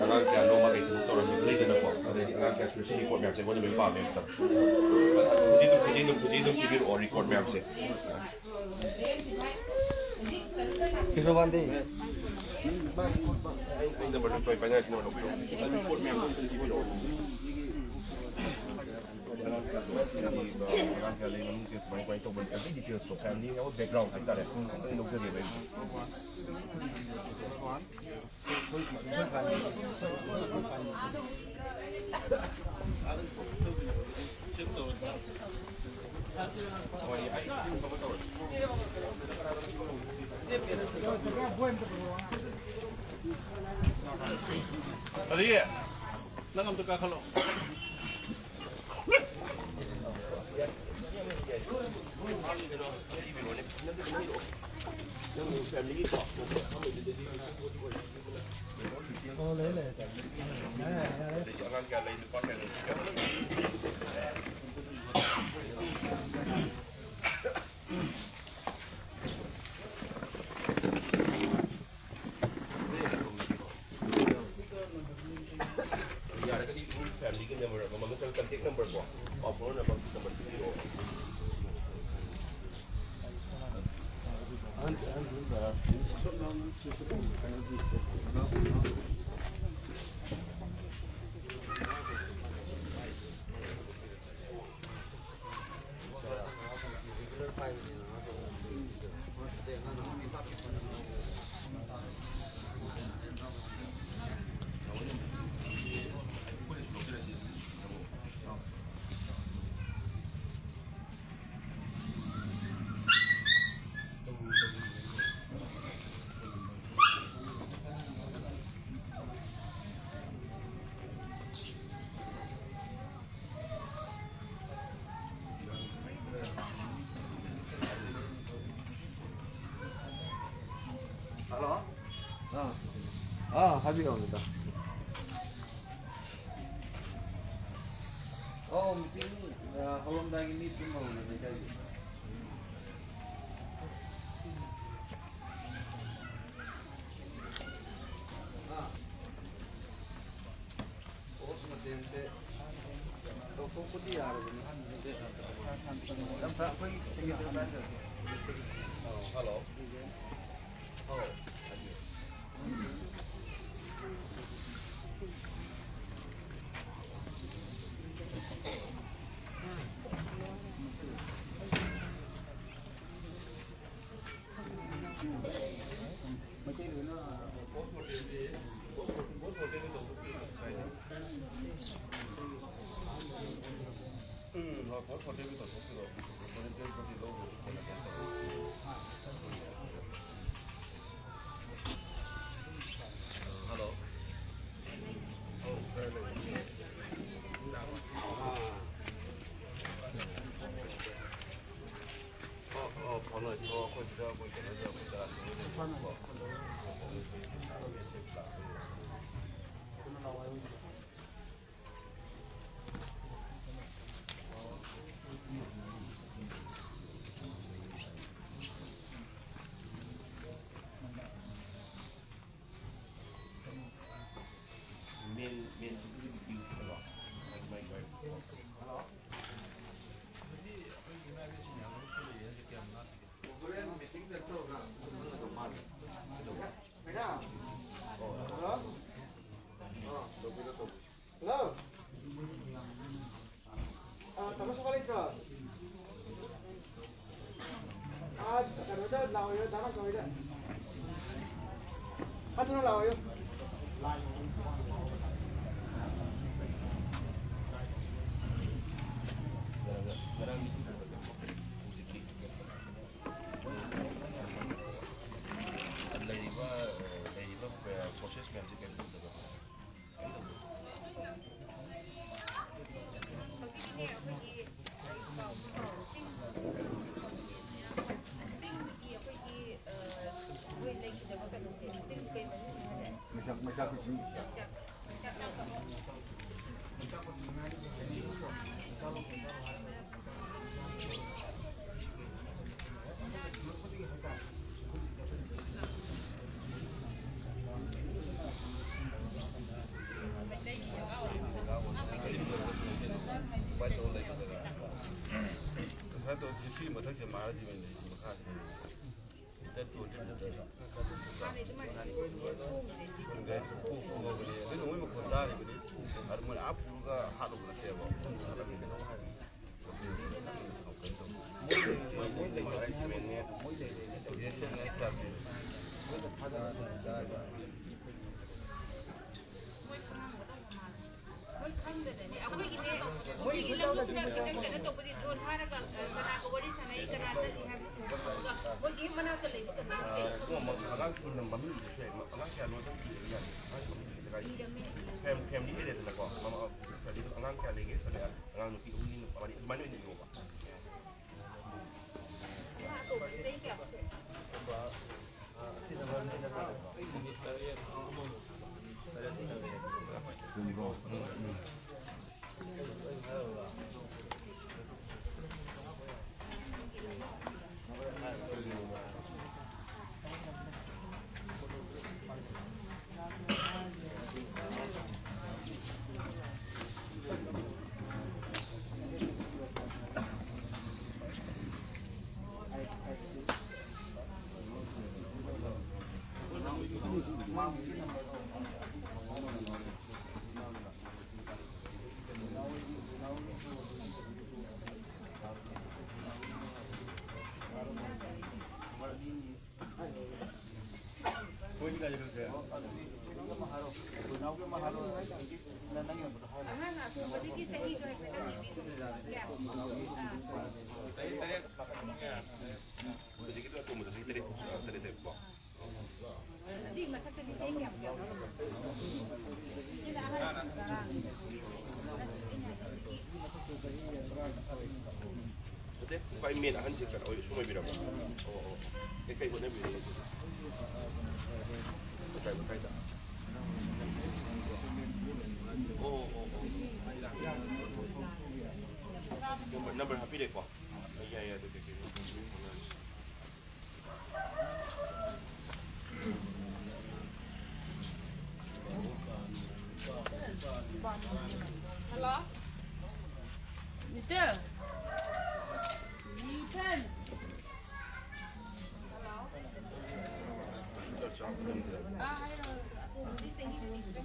ꯑꯉꯥꯡ ꯀꯌꯥꯅꯣ ꯃꯥꯒꯤ ꯊꯕꯛ ꯇꯧꯔꯝꯃꯤꯕ ꯂꯩꯗꯅꯀꯣ, ꯑꯗꯩꯗꯤ ꯑꯉꯥꯡ ꯀꯌꯥ ꯁꯨꯔꯦ, ꯁꯤ record ꯃꯌꯥꯝꯁꯦ ꯑꯩꯉꯣꯟꯗ ꯂꯣꯏ ꯄꯥꯝꯃꯦ ꯑꯝꯇ꯫ ꯍꯧꯖꯤꯛ ꯑꯗꯨꯝ, ꯍꯧꯖꯤꯛ ꯑꯗꯨꯝ, ꯍꯧꯖꯤꯛ ꯑꯗꯨꯝ ꯄꯤꯕꯤꯔꯛꯑꯣ record ꯃꯌꯥꯝꯁꯦ꯫ ꯀꯦꯁꯣꯕꯥꯟꯗꯤ꯫ ꯑꯩ, ꯑꯩ number ꯇꯣꯏ ꯄꯥꯏꯅꯔꯁꯤ, number ꯂꯧꯕꯤꯔꯣ꯫ Record ꯃꯌꯥꯝꯗꯣ ꯑꯝꯇ ꯄꯤꯕꯤꯔꯛꯑꯣ꯫ ꯑꯉꯥꯡ ꯀꯌꯥ ꯂꯩ, ꯃꯃꯤꯡ ꯀꯌꯥ, ꯀꯃꯥꯏ, ꯀꯃꯥꯏ ꯇꯧꯕ, every details ꯇꯣ, family ꯍꯦꯜꯊ background ꯍꯥꯏꯇꯥꯔꯦ, ꯑꯝꯇꯪ ꯂꯧꯖꯒꯦꯕ ꯑꯩ꯫ ꯀꯔꯤ? ꯅꯪ ꯑꯝꯇ ꯀꯥꯈꯠꯂꯣ꯫ ꯌꯥꯔꯒꯗꯤ ꯏꯃꯨꯡ family ꯒꯤ number ꯑꯃꯃꯝ ꯅꯠꯇ꯭ꯔꯒ contact number ꯀꯣ, ꯄꯥꯎ ꯐꯥꯎꯅꯅꯕ number ꯄꯤꯕꯤꯔꯛꯑꯣ꯫ ꯍꯜꯂꯣ꯫ ꯑꯥ, ꯑꯥ, ꯍꯥꯏꯕꯤꯌꯨ, ꯑꯃꯤꯇꯥ꯫ ꯑꯧ, ꯃꯤꯇꯤꯡ, ꯑ, ꯍꯧꯔꯝꯗꯥꯏꯒꯤ ꯃꯤ ꯑꯗꯨꯝ ꯍꯧꯔꯦ ꯂꯩꯀꯥꯏꯒꯤ꯫ ꯑꯥ꯫ ꯄꯣꯁ ꯃꯇꯦꯡꯁꯦ ꯇꯧꯊꯣꯛꯄꯗꯤ ꯌꯥꯔꯕꯅꯤ꯫ ꯌꯥꯝ ꯐ-, ꯑꯩꯈꯣꯏ ꯁꯦꯀ꯭ꯔꯦꯇꯔꯤ ꯄꯥꯏꯗꯕ꯫ ꯍꯜꯂꯣ꯫ ꯍꯥꯎ꯫ ꯍꯜꯂꯣ꯫ ꯑꯧ, ꯈꯔ ꯂꯩ꯫ ꯑꯥ꯫ ꯑꯣ, ꯑꯣ, ꯐꯥꯎꯅꯔꯁꯤ꯫ ꯑꯣ, ꯑꯩꯈꯣꯏ ꯁꯤꯗ ꯑꯩꯈꯣꯏ ꯀꯩꯅꯣꯗ ꯑꯩꯈꯣꯏ ꯆꯔꯥ ꯁꯦꯝꯕ ꯂꯩꯕꯀꯣ꯫ ꯃꯦꯟ, ꯃꯦꯟ ꯁꯤꯇꯤꯗꯤ ꯄꯤꯌꯨ ꯍꯥꯏꯕ꯫ ꯃꯥꯏ, ꯃꯥꯏ, ꯃꯥꯏ꯫ ꯍꯣꯔꯦꯟ ꯃꯤꯇꯤꯡ ꯀꯩꯅꯣ ꯇꯧꯔꯒ ꯈꯪꯒꯗꯧ ꯃꯥꯜꯂꯦ꯫ ꯀꯩꯗꯧꯕ? ꯃꯦꯗꯥꯝ꯫ ꯑꯣ꯫ ꯍꯜꯂꯣ? ꯑꯥ꯫ ꯇꯧꯕꯤꯔꯣ, ꯇꯧꯕꯤꯔꯣ꯫ ꯍꯜꯂꯣ? ꯑꯥ, ꯇꯥꯃꯣ ꯁꯣꯃꯥ ꯂꯩꯇ꯭ꯔꯣ? ꯑꯥ, ꯀꯩꯅꯣꯗ ꯂꯥꯛꯑꯣꯌꯣ, ꯗꯥ ꯅꯥꯎꯆꯥ ꯍꯣꯏꯗ꯫ ꯈꯔ ꯊꯨꯅ ꯂꯥꯛꯑꯣꯌꯣ꯫ ꯂꯩꯔꯤꯕ, ꯂꯩꯔꯤꯕ ꯐꯣꯔꯁꯦꯁ ꯃꯌꯥꯝꯁꯦ ꯀꯩꯝ ꯇꯧꯗꯕ꯫ ꯍꯧꯖꯤꯛꯀꯤꯅꯦ ꯑꯩꯈꯣꯏꯒꯤ ꯆꯤꯡ-, ꯆꯤꯡꯗꯨꯒꯤ ꯑꯩꯈꯣꯏꯒꯤ, ꯑ, ꯃꯣꯏ ꯂꯩꯈꯤꯗꯕ ꯉꯁꯥꯏ ꯇꯧꯔꯤꯁꯤ ꯁꯤ ꯃꯊꯛꯁꯦ ꯃꯥꯔꯁꯤꯕꯅꯤ ꯂꯩꯔꯤꯁꯤ ꯃꯈꯥꯁꯤꯗ꯫ Litre two hundred litre. ꯑꯗꯨꯅ ꯃꯣꯏ ꯃꯈꯣꯟ ꯇꯥꯔꯤꯕꯅꯤ꯫ ꯑꯗꯨ ꯃꯣꯏꯅ ꯑꯥ ꯄꯨꯔꯒ ꯍꯥꯠꯂꯨꯕ ꯅꯠꯇꯦꯕ꯫ ꯃꯣꯏ ꯈꯪꯉꯝꯒꯗꯧꯕ ꯃꯥꯜꯂꯦ꯫ ꯃꯣꯏ ꯈꯪꯗꯗꯅꯦ꯫ ꯑꯩꯈꯣꯏꯒꯤꯅꯦ, ꯅꯨꯄꯤꯒꯤ ꯂꯧꯕꯨꯛꯇ ꯈꯤꯇꯪ ꯀꯩꯅꯣ ꯇꯧꯕꯗꯤ ꯗ꯭ꯔꯣꯟ ꯊꯥꯔꯒ, ꯑ, ꯀꯅꯥꯒ ꯋꯥꯔꯤ ꯁꯥꯟꯅꯩ, ꯀꯅꯥ ꯆꯠꯂꯤ ꯍꯥꯏꯕꯗꯤ ꯎꯕ ꯐꯪꯉꯒ ꯃꯣꯏꯒꯤ ꯍꯦꯛ ꯃꯅꯥꯛꯇ ꯂꯩꯕ ꯀꯅꯥ ꯂꯩ ꯈꯪꯕ? ꯑꯉꯥꯡꯁꯤꯡꯅ ꯃꯃꯤꯡ ꯏꯕꯁꯨ ꯌꯥꯏ꯫ ꯑꯉꯥꯡ ꯀꯌꯥꯅꯣ ꯑꯗꯨꯝ ꯏꯕ ꯌꯥꯏ꯫ ꯑꯉꯥꯡ ꯃꯃꯤꯡ ꯏꯕ ꯗꯔꯀꯥꯔ ꯂꯩ꯫ ꯐꯦꯝ-, ꯐꯦꯃꯤꯂꯤ ꯂꯩꯔꯦꯗꯅꯀꯣ꯫ ꯃꯃꯥ, ꯐꯦꯃꯤꯂꯤꯗꯣ ꯑꯉꯥꯡ ꯀꯌꯥ ꯂꯩꯒꯦ? ꯁꯤꯗ ꯑꯉꯥꯡ ꯅꯨꯄꯤ ꯑꯍꯨꯝꯅꯤ, ꯅꯨꯄꯥ ꯑꯅꯤ, ꯑꯗꯨꯃꯥꯏꯅ ꯑꯣꯏꯅ ꯏꯌꯣꯕ꯫ ꯃꯥ ꯑꯇꯣꯝꯕꯁꯦ ꯆꯍꯤ ꯀꯌꯥꯃꯨꯛ ꯁꯨꯔꯦ? ꯑꯉꯥꯡ ꯑꯇꯣꯝꯕꯁꯤꯒꯤ ꯆꯍꯤꯗꯣ ꯍꯥꯏꯐꯦꯠꯇꯪ ꯌꯦꯡꯕꯤꯌꯨ꯫ ꯀꯌꯥ? ꯑꯥ꯫ ꯍꯧꯖꯤꯛꯀꯤꯗꯣ ꯑꯇꯣꯝꯕꯗꯣ ꯆꯍꯤ ꯇꯔꯦꯠ, ꯇꯔꯦꯠ ꯂꯩꯕꯀꯣ꯫ ꯑꯗꯨꯏ ꯃꯊꯛꯇꯗꯤ ꯆꯍꯤ ꯀꯌꯥꯝ ꯀꯌꯥꯝ? ꯁꯤꯅ ꯑꯍꯜ ꯇꯔꯥ꯫ ꯅꯠꯇꯦ, ꯈ꯭ꯋꯥꯏ ꯃꯦꯟ ꯑꯍꯟꯁꯦ ꯀꯩꯅꯣ ꯑꯣꯏ-, ꯁꯨꯝ ꯑꯣꯏꯕꯤꯔꯕ? ꯑꯣ, ꯑꯣ, ꯑꯣ꯫ ꯑꯦ, ꯀꯩ ꯍꯣꯠꯅꯕꯤꯔꯤꯒꯦ ꯁꯤꯕꯨ? ꯀꯥꯏ, ꯀꯥꯏꯗ? ꯑꯣ, ꯑꯣ, ꯑꯣ꯫ ꯅꯝꯕꯔ, ꯅꯝꯕꯔ ꯍꯥꯞꯄꯤꯔꯦꯀꯣ? ꯌꯥꯏ, ꯌꯥꯏ, ꯑꯗꯨꯗꯤ ꯀꯩꯅꯣ, Hello? Little? Little? Hello? ꯑꯥ, ꯍꯥꯏꯔꯣ꯫ ꯑꯇꯣꯝꯕꯗꯤ ꯆꯍꯤ ꯀꯨꯟꯅꯤꯊꯣꯏ꯫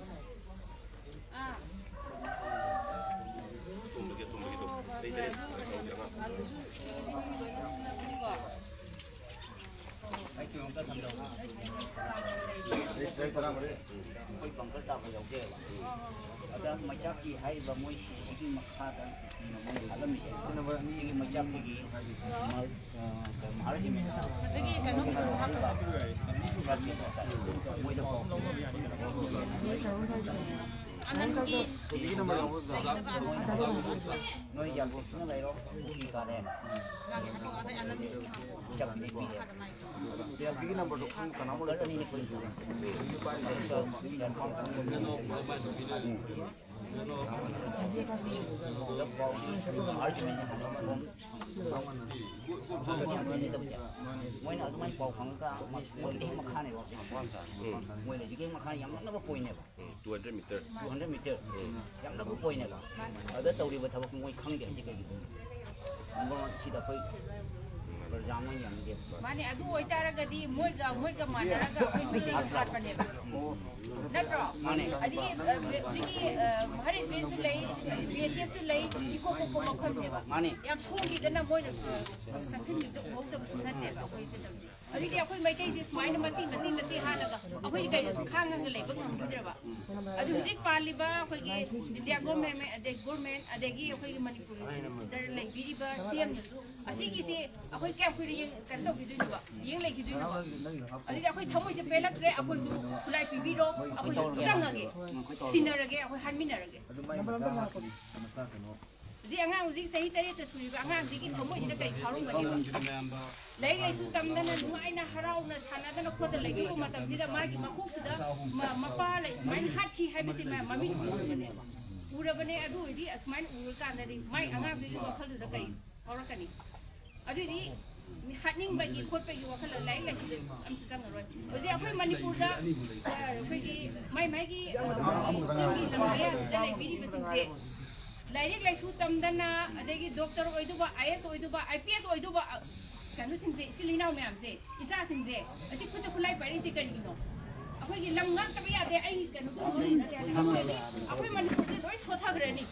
ꯑꯥ꯫ ꯑꯇꯣꯝꯕꯒꯤ, ꯑꯇꯣꯝꯕꯒꯤꯗꯣ꯫ ꯆꯍꯤ ꯇꯔꯦꯠ꯫ ꯑꯗꯨꯁꯨ ꯂꯣꯏꯅ ꯁꯤꯟꯅꯕꯅꯤꯀꯣ꯫ ꯑꯩ ꯀꯩꯅꯣꯝꯇ ꯊꯝꯖꯧ꯫ ꯑꯩꯈꯣꯏ ꯕꯪꯀꯔ ꯇꯥꯕ ꯌꯥꯎꯖꯩꯑꯕ꯫ ꯑꯗ ꯃꯩꯆꯥꯛꯀꯤ ꯍꯥꯏꯔꯤꯕ ꯃꯣꯏ ꯁꯤꯁꯤꯒꯤ ꯃꯈꯥꯗ ꯃꯣꯏꯅ ꯊꯥꯠꯂꯝꯃꯤꯁꯦ, ꯁꯤꯒꯤ ꯃꯩꯆꯥꯛꯇꯒꯤ ꯃꯍꯥꯔꯥꯖ ꯏꯃꯦꯖ ꯑꯗꯒꯤ ꯀꯩꯅꯣꯒꯤꯗꯣ ꯍꯥꯞꯄꯣ꯫ ꯃꯣꯏꯗ ꯄꯥꯎ ꯑꯅꯟꯒꯤ ꯂꯩꯒꯗꯕ ꯑꯅꯟ꯫ ꯅꯣꯏ ꯌꯥꯝ ꯆꯦꯛꯁꯤꯟꯅ ꯂꯩꯔꯣ꯫ ꯀꯨꯀꯤ ꯀꯥꯔꯦ꯫ ꯃꯥꯒꯤ ꯍꯥꯞꯄꯣ, ꯑꯗꯩ ꯑꯅꯟꯒꯤꯁꯨ ꯍꯥꯞꯄꯣ꯫ ꯆꯞ ꯂꯦꯞꯄꯤꯔꯦ꯫ ꯃꯈꯥꯗ ꯃꯥꯏꯗꯣ꯫ ꯕꯦꯜꯒꯤ ꯅꯝꯕꯔꯗꯣ ꯈꯪ-, ꯀꯅꯥ ꯑꯣꯏꯗꯣꯏꯅꯣ? ꯕꯪꯀꯔ ꯑꯅꯤꯅꯦ ꯑꯩꯈꯣꯏꯒꯤꯗꯣ꯫ ꯃꯣꯏꯅ ꯑꯗꯨꯃꯥꯏꯅ ꯄꯥꯎ ꯐꯪꯉꯒ ꯃꯣꯏ ꯍꯦꯛ ꯃꯈꯥꯅꯦꯕ꯫ ꯃꯣꯏ ꯂꯩꯁꯤꯒꯤ ꯍꯦꯛ ꯃꯈꯥ ꯌꯥꯝ ꯅꯛꯅꯕ ꯄꯣꯏꯟꯅꯦꯕ꯫ ꯎꯝ, two hundred meter꯫ Two hundred meter꯫ ꯎꯝ꯫ ꯌꯥꯝ ꯅꯛꯄ ꯄꯣꯏꯟꯅꯦꯕ꯫ ꯑꯗ ꯇꯧꯔꯤꯕ ꯊꯕꯛꯇꯨ ꯃꯣꯏ ꯈꯪꯗꯦ ꯍꯥꯏꯁꯦ ꯀꯩꯒꯤꯅꯣ? ꯅꯝꯕꯔ ꯋꯥꯟ ꯁꯤꯗ ꯑꯩꯈꯣꯏ ꯄ꯭ꯔꯖꯥ ꯃꯣꯏ ꯌꯥꯝꯗꯦ꯫ ꯃꯥꯅꯦ, ꯑꯗꯨ ꯑꯣꯏꯇꯥꯔꯒꯗꯤ ꯃꯣꯏꯒ, ꯃꯣꯏꯒ ꯃꯥꯟꯅꯔꯒ ꯑꯩꯈꯣꯏ ꯃꯩꯇꯩꯁꯨ ꯍꯥꯠꯄꯅꯦꯕ꯫ ꯅꯠꯇ꯭ꯔꯣ? ꯃꯥꯅꯦ꯫ ꯑꯗꯒꯤ, ꯑ, ꯍꯧꯖꯤꯛꯀꯤ, ꯑ, ꯍꯔꯤꯁ ꯕꯦꯟꯁꯨ ꯂꯩ, ꯕꯤ ꯑꯦꯁ ꯑꯦꯐꯁꯨ ꯂꯩ, ꯏꯀꯣꯛ ꯀꯣꯛꯄ ꯃꯐꯝꯅꯦꯕ꯫ ꯃꯥꯅꯦ꯫ ꯌꯥꯝ ꯁꯣꯡꯈꯤꯗꯅ ꯃꯣꯏꯅ, ꯑ, ꯆꯪꯁꯤꯟꯕꯤꯕꯗ ꯎꯍꯧꯗꯕꯁꯨ ꯅꯠꯇꯦꯕ ꯑꯩꯈꯣꯏ꯫ ꯑꯗꯨꯗꯤ ꯑꯩꯈꯣꯏ ꯃꯩꯇꯩꯁꯦ ꯁꯨꯃꯥꯏꯅ ꯃꯆꯤ ꯃꯆꯤ ꯃꯆꯤ ꯍꯥꯠꯂꯒ ꯑꯩꯈꯣꯏ ꯀꯩꯅꯣꯁꯨ ꯈꯥꯡꯉꯒ ꯂꯩꯕ ꯉꯝꯈꯤꯗ꯭ꯔꯕ? ꯑꯗꯨ ꯍꯧꯖꯤꯛ ꯄꯥꯜꯂꯤꯕ ꯑꯩꯈꯣꯏꯒꯤ ꯏꯟꯗꯤꯌꯥ ꯒꯣꯔꯃꯦꯟ, ꯑꯗꯩ ꯒꯣꯔꯃꯦꯟ, ꯑꯗꯒꯤ ꯑꯩꯈꯣꯏꯒꯤ ꯃꯅꯤꯄꯨꯔꯗ ꯂꯩꯕꯤꯔꯤꯕ ꯁꯤ ꯑꯦꯝꯅꯁꯨ ꯑꯁꯤꯒꯤꯁꯤ ꯑꯩꯈꯣꯏ ꯀꯌꯥꯝ ꯀꯨꯏꯅ ꯌꯦꯡ-, ꯀꯩꯅꯣ ꯇꯧꯈꯤꯗꯣꯏꯅꯣꯕ? ꯌꯦꯡ ꯂꯩꯈꯤꯗꯣꯏꯅꯣꯕ? ꯑꯗꯨꯗꯤ ꯑꯩꯈꯣꯏ ꯊꯃꯣꯏꯁꯦ ꯄꯦꯜꯂꯛꯇ꯭ꯔꯦ, ꯑꯩꯈꯣꯏꯁꯨ ꯈꯨꯠꯂꯥꯏ ꯄꯤꯕꯤꯔꯣ, ꯑꯩꯈꯣꯏꯁꯨ ꯆꯪꯉꯒꯦ, ꯁꯤꯟꯅꯔꯒꯦ, ꯑꯩꯈꯣꯏ ꯍꯥꯠꯃꯤꯟꯅꯔꯒꯦ꯫ ꯑꯗꯨꯃꯥꯏꯅ ꯀꯩꯅꯣ ꯍꯧꯖꯤꯛ ꯑꯉꯥꯡ ꯍꯧꯖꯤꯛ ꯆꯍꯤ ꯇꯔꯦꯠꯇ ꯁꯨꯔꯤꯕ ꯑꯉꯥꯡꯁꯤꯒꯤ ꯊꯃꯣꯏꯁꯤꯗ ꯀꯔꯤ ꯐꯥꯎꯔꯝꯒꯅꯤ? ꯂꯥꯏꯔꯤꯛ ꯂꯥꯏꯁꯨ ꯇꯝꯗꯅ ꯅꯨꯡꯉꯥꯏꯅ ꯍꯔꯥꯎꯅ ꯁꯥꯟꯅꯗꯅ ꯈꯣꯠꯇꯅ ꯂꯩꯈꯤꯕ ꯃꯇꯝꯁꯤꯗ ꯃꯥꯒꯤ ꯃꯀꯣꯛꯇꯨꯗ ꯃ- ꯃꯄꯥ ꯂꯩ ꯁꯨꯃꯥꯏꯅ ꯍꯥꯠꯈꯤ ꯍꯥꯏꯕꯁꯤ ꯃꯥ ꯃꯃꯤꯠ ꯎꯔꯕꯅꯦꯕ꯫ ꯎꯔꯕꯅꯦ꯫ ꯑꯗꯨ ꯑꯣꯏꯗꯤ ꯑꯁꯨꯃꯥꯏꯅ ꯎꯔꯀꯥꯟꯗꯗꯤ ꯃꯥꯏ ꯑꯉꯥꯡꯗꯨꯒꯤ ꯋꯥꯈꯜꯗꯨꯗ ꯀꯔꯤ ꯐꯥꯎꯔꯛꯀꯅꯤ? ꯑꯗꯨꯏꯗꯤ ꯍꯥꯠꯅꯤꯡꯕꯒꯤ ꯈꯣꯠꯄꯒꯤ ꯋꯥꯈꯜꯂꯣꯟ ꯂꯥꯏꯔꯤꯛ ꯂꯥꯏꯁꯨꯗ ꯑꯝꯇ ꯆꯪꯉꯔꯣꯏ꯫ ꯍꯧꯖꯤꯛ ꯑꯩꯈꯣꯏ ꯃꯅꯤꯄꯨꯔꯗ ꯑ, ꯑꯩꯈꯣꯏꯒꯤ ꯃꯥꯏ ꯃꯥꯏꯒꯤ ꯑ, ꯆꯤꯡꯒꯤ ꯂꯝ ꯃꯌꯥꯁꯤꯗ ꯂꯩꯕꯤꯔꯤꯕꯁꯤꯡꯁꯦ ꯂꯥꯏꯔꯤꯛ ꯂꯥꯏꯁꯨ ꯇꯝꯗꯅ ꯑꯗꯒꯤ doctor ꯑꯣꯏꯗꯧꯕ, I S ꯑꯣꯏꯗꯧꯕ, I P S ꯑꯣꯏꯗꯧꯕ ꯑ, ꯀꯩꯅꯣꯁꯤꯡꯁꯦ, ꯏꯆꯤꯜ ꯏꯅꯥꯎ ꯃꯌꯥꯝꯁꯦ, ꯏꯆꯥꯁꯤꯡꯁꯦ ꯑꯁꯤ ꯈꯨꯠꯇ ꯈꯨꯠꯂꯥꯏ ꯄꯥꯏꯔꯛꯏꯁꯦ ꯀꯔꯤꯒꯤꯅꯣ? ꯑꯩꯈꯣꯏꯒꯤ ꯂꯝ ꯉꯥꯛꯇꯕ ꯌꯥꯗꯦ, ꯑꯩ ꯀꯩꯅꯣ ꯇꯧꯕ ꯅꯠꯇꯦ ꯍꯥꯏꯅ ꯈꯟꯕꯗꯤ ꯑꯩꯈꯣꯏ ꯃꯅꯤꯄꯨꯔꯁꯦ ꯂꯣꯏ ꯁꯣꯊꯈ꯭ꯔꯅꯤ꯫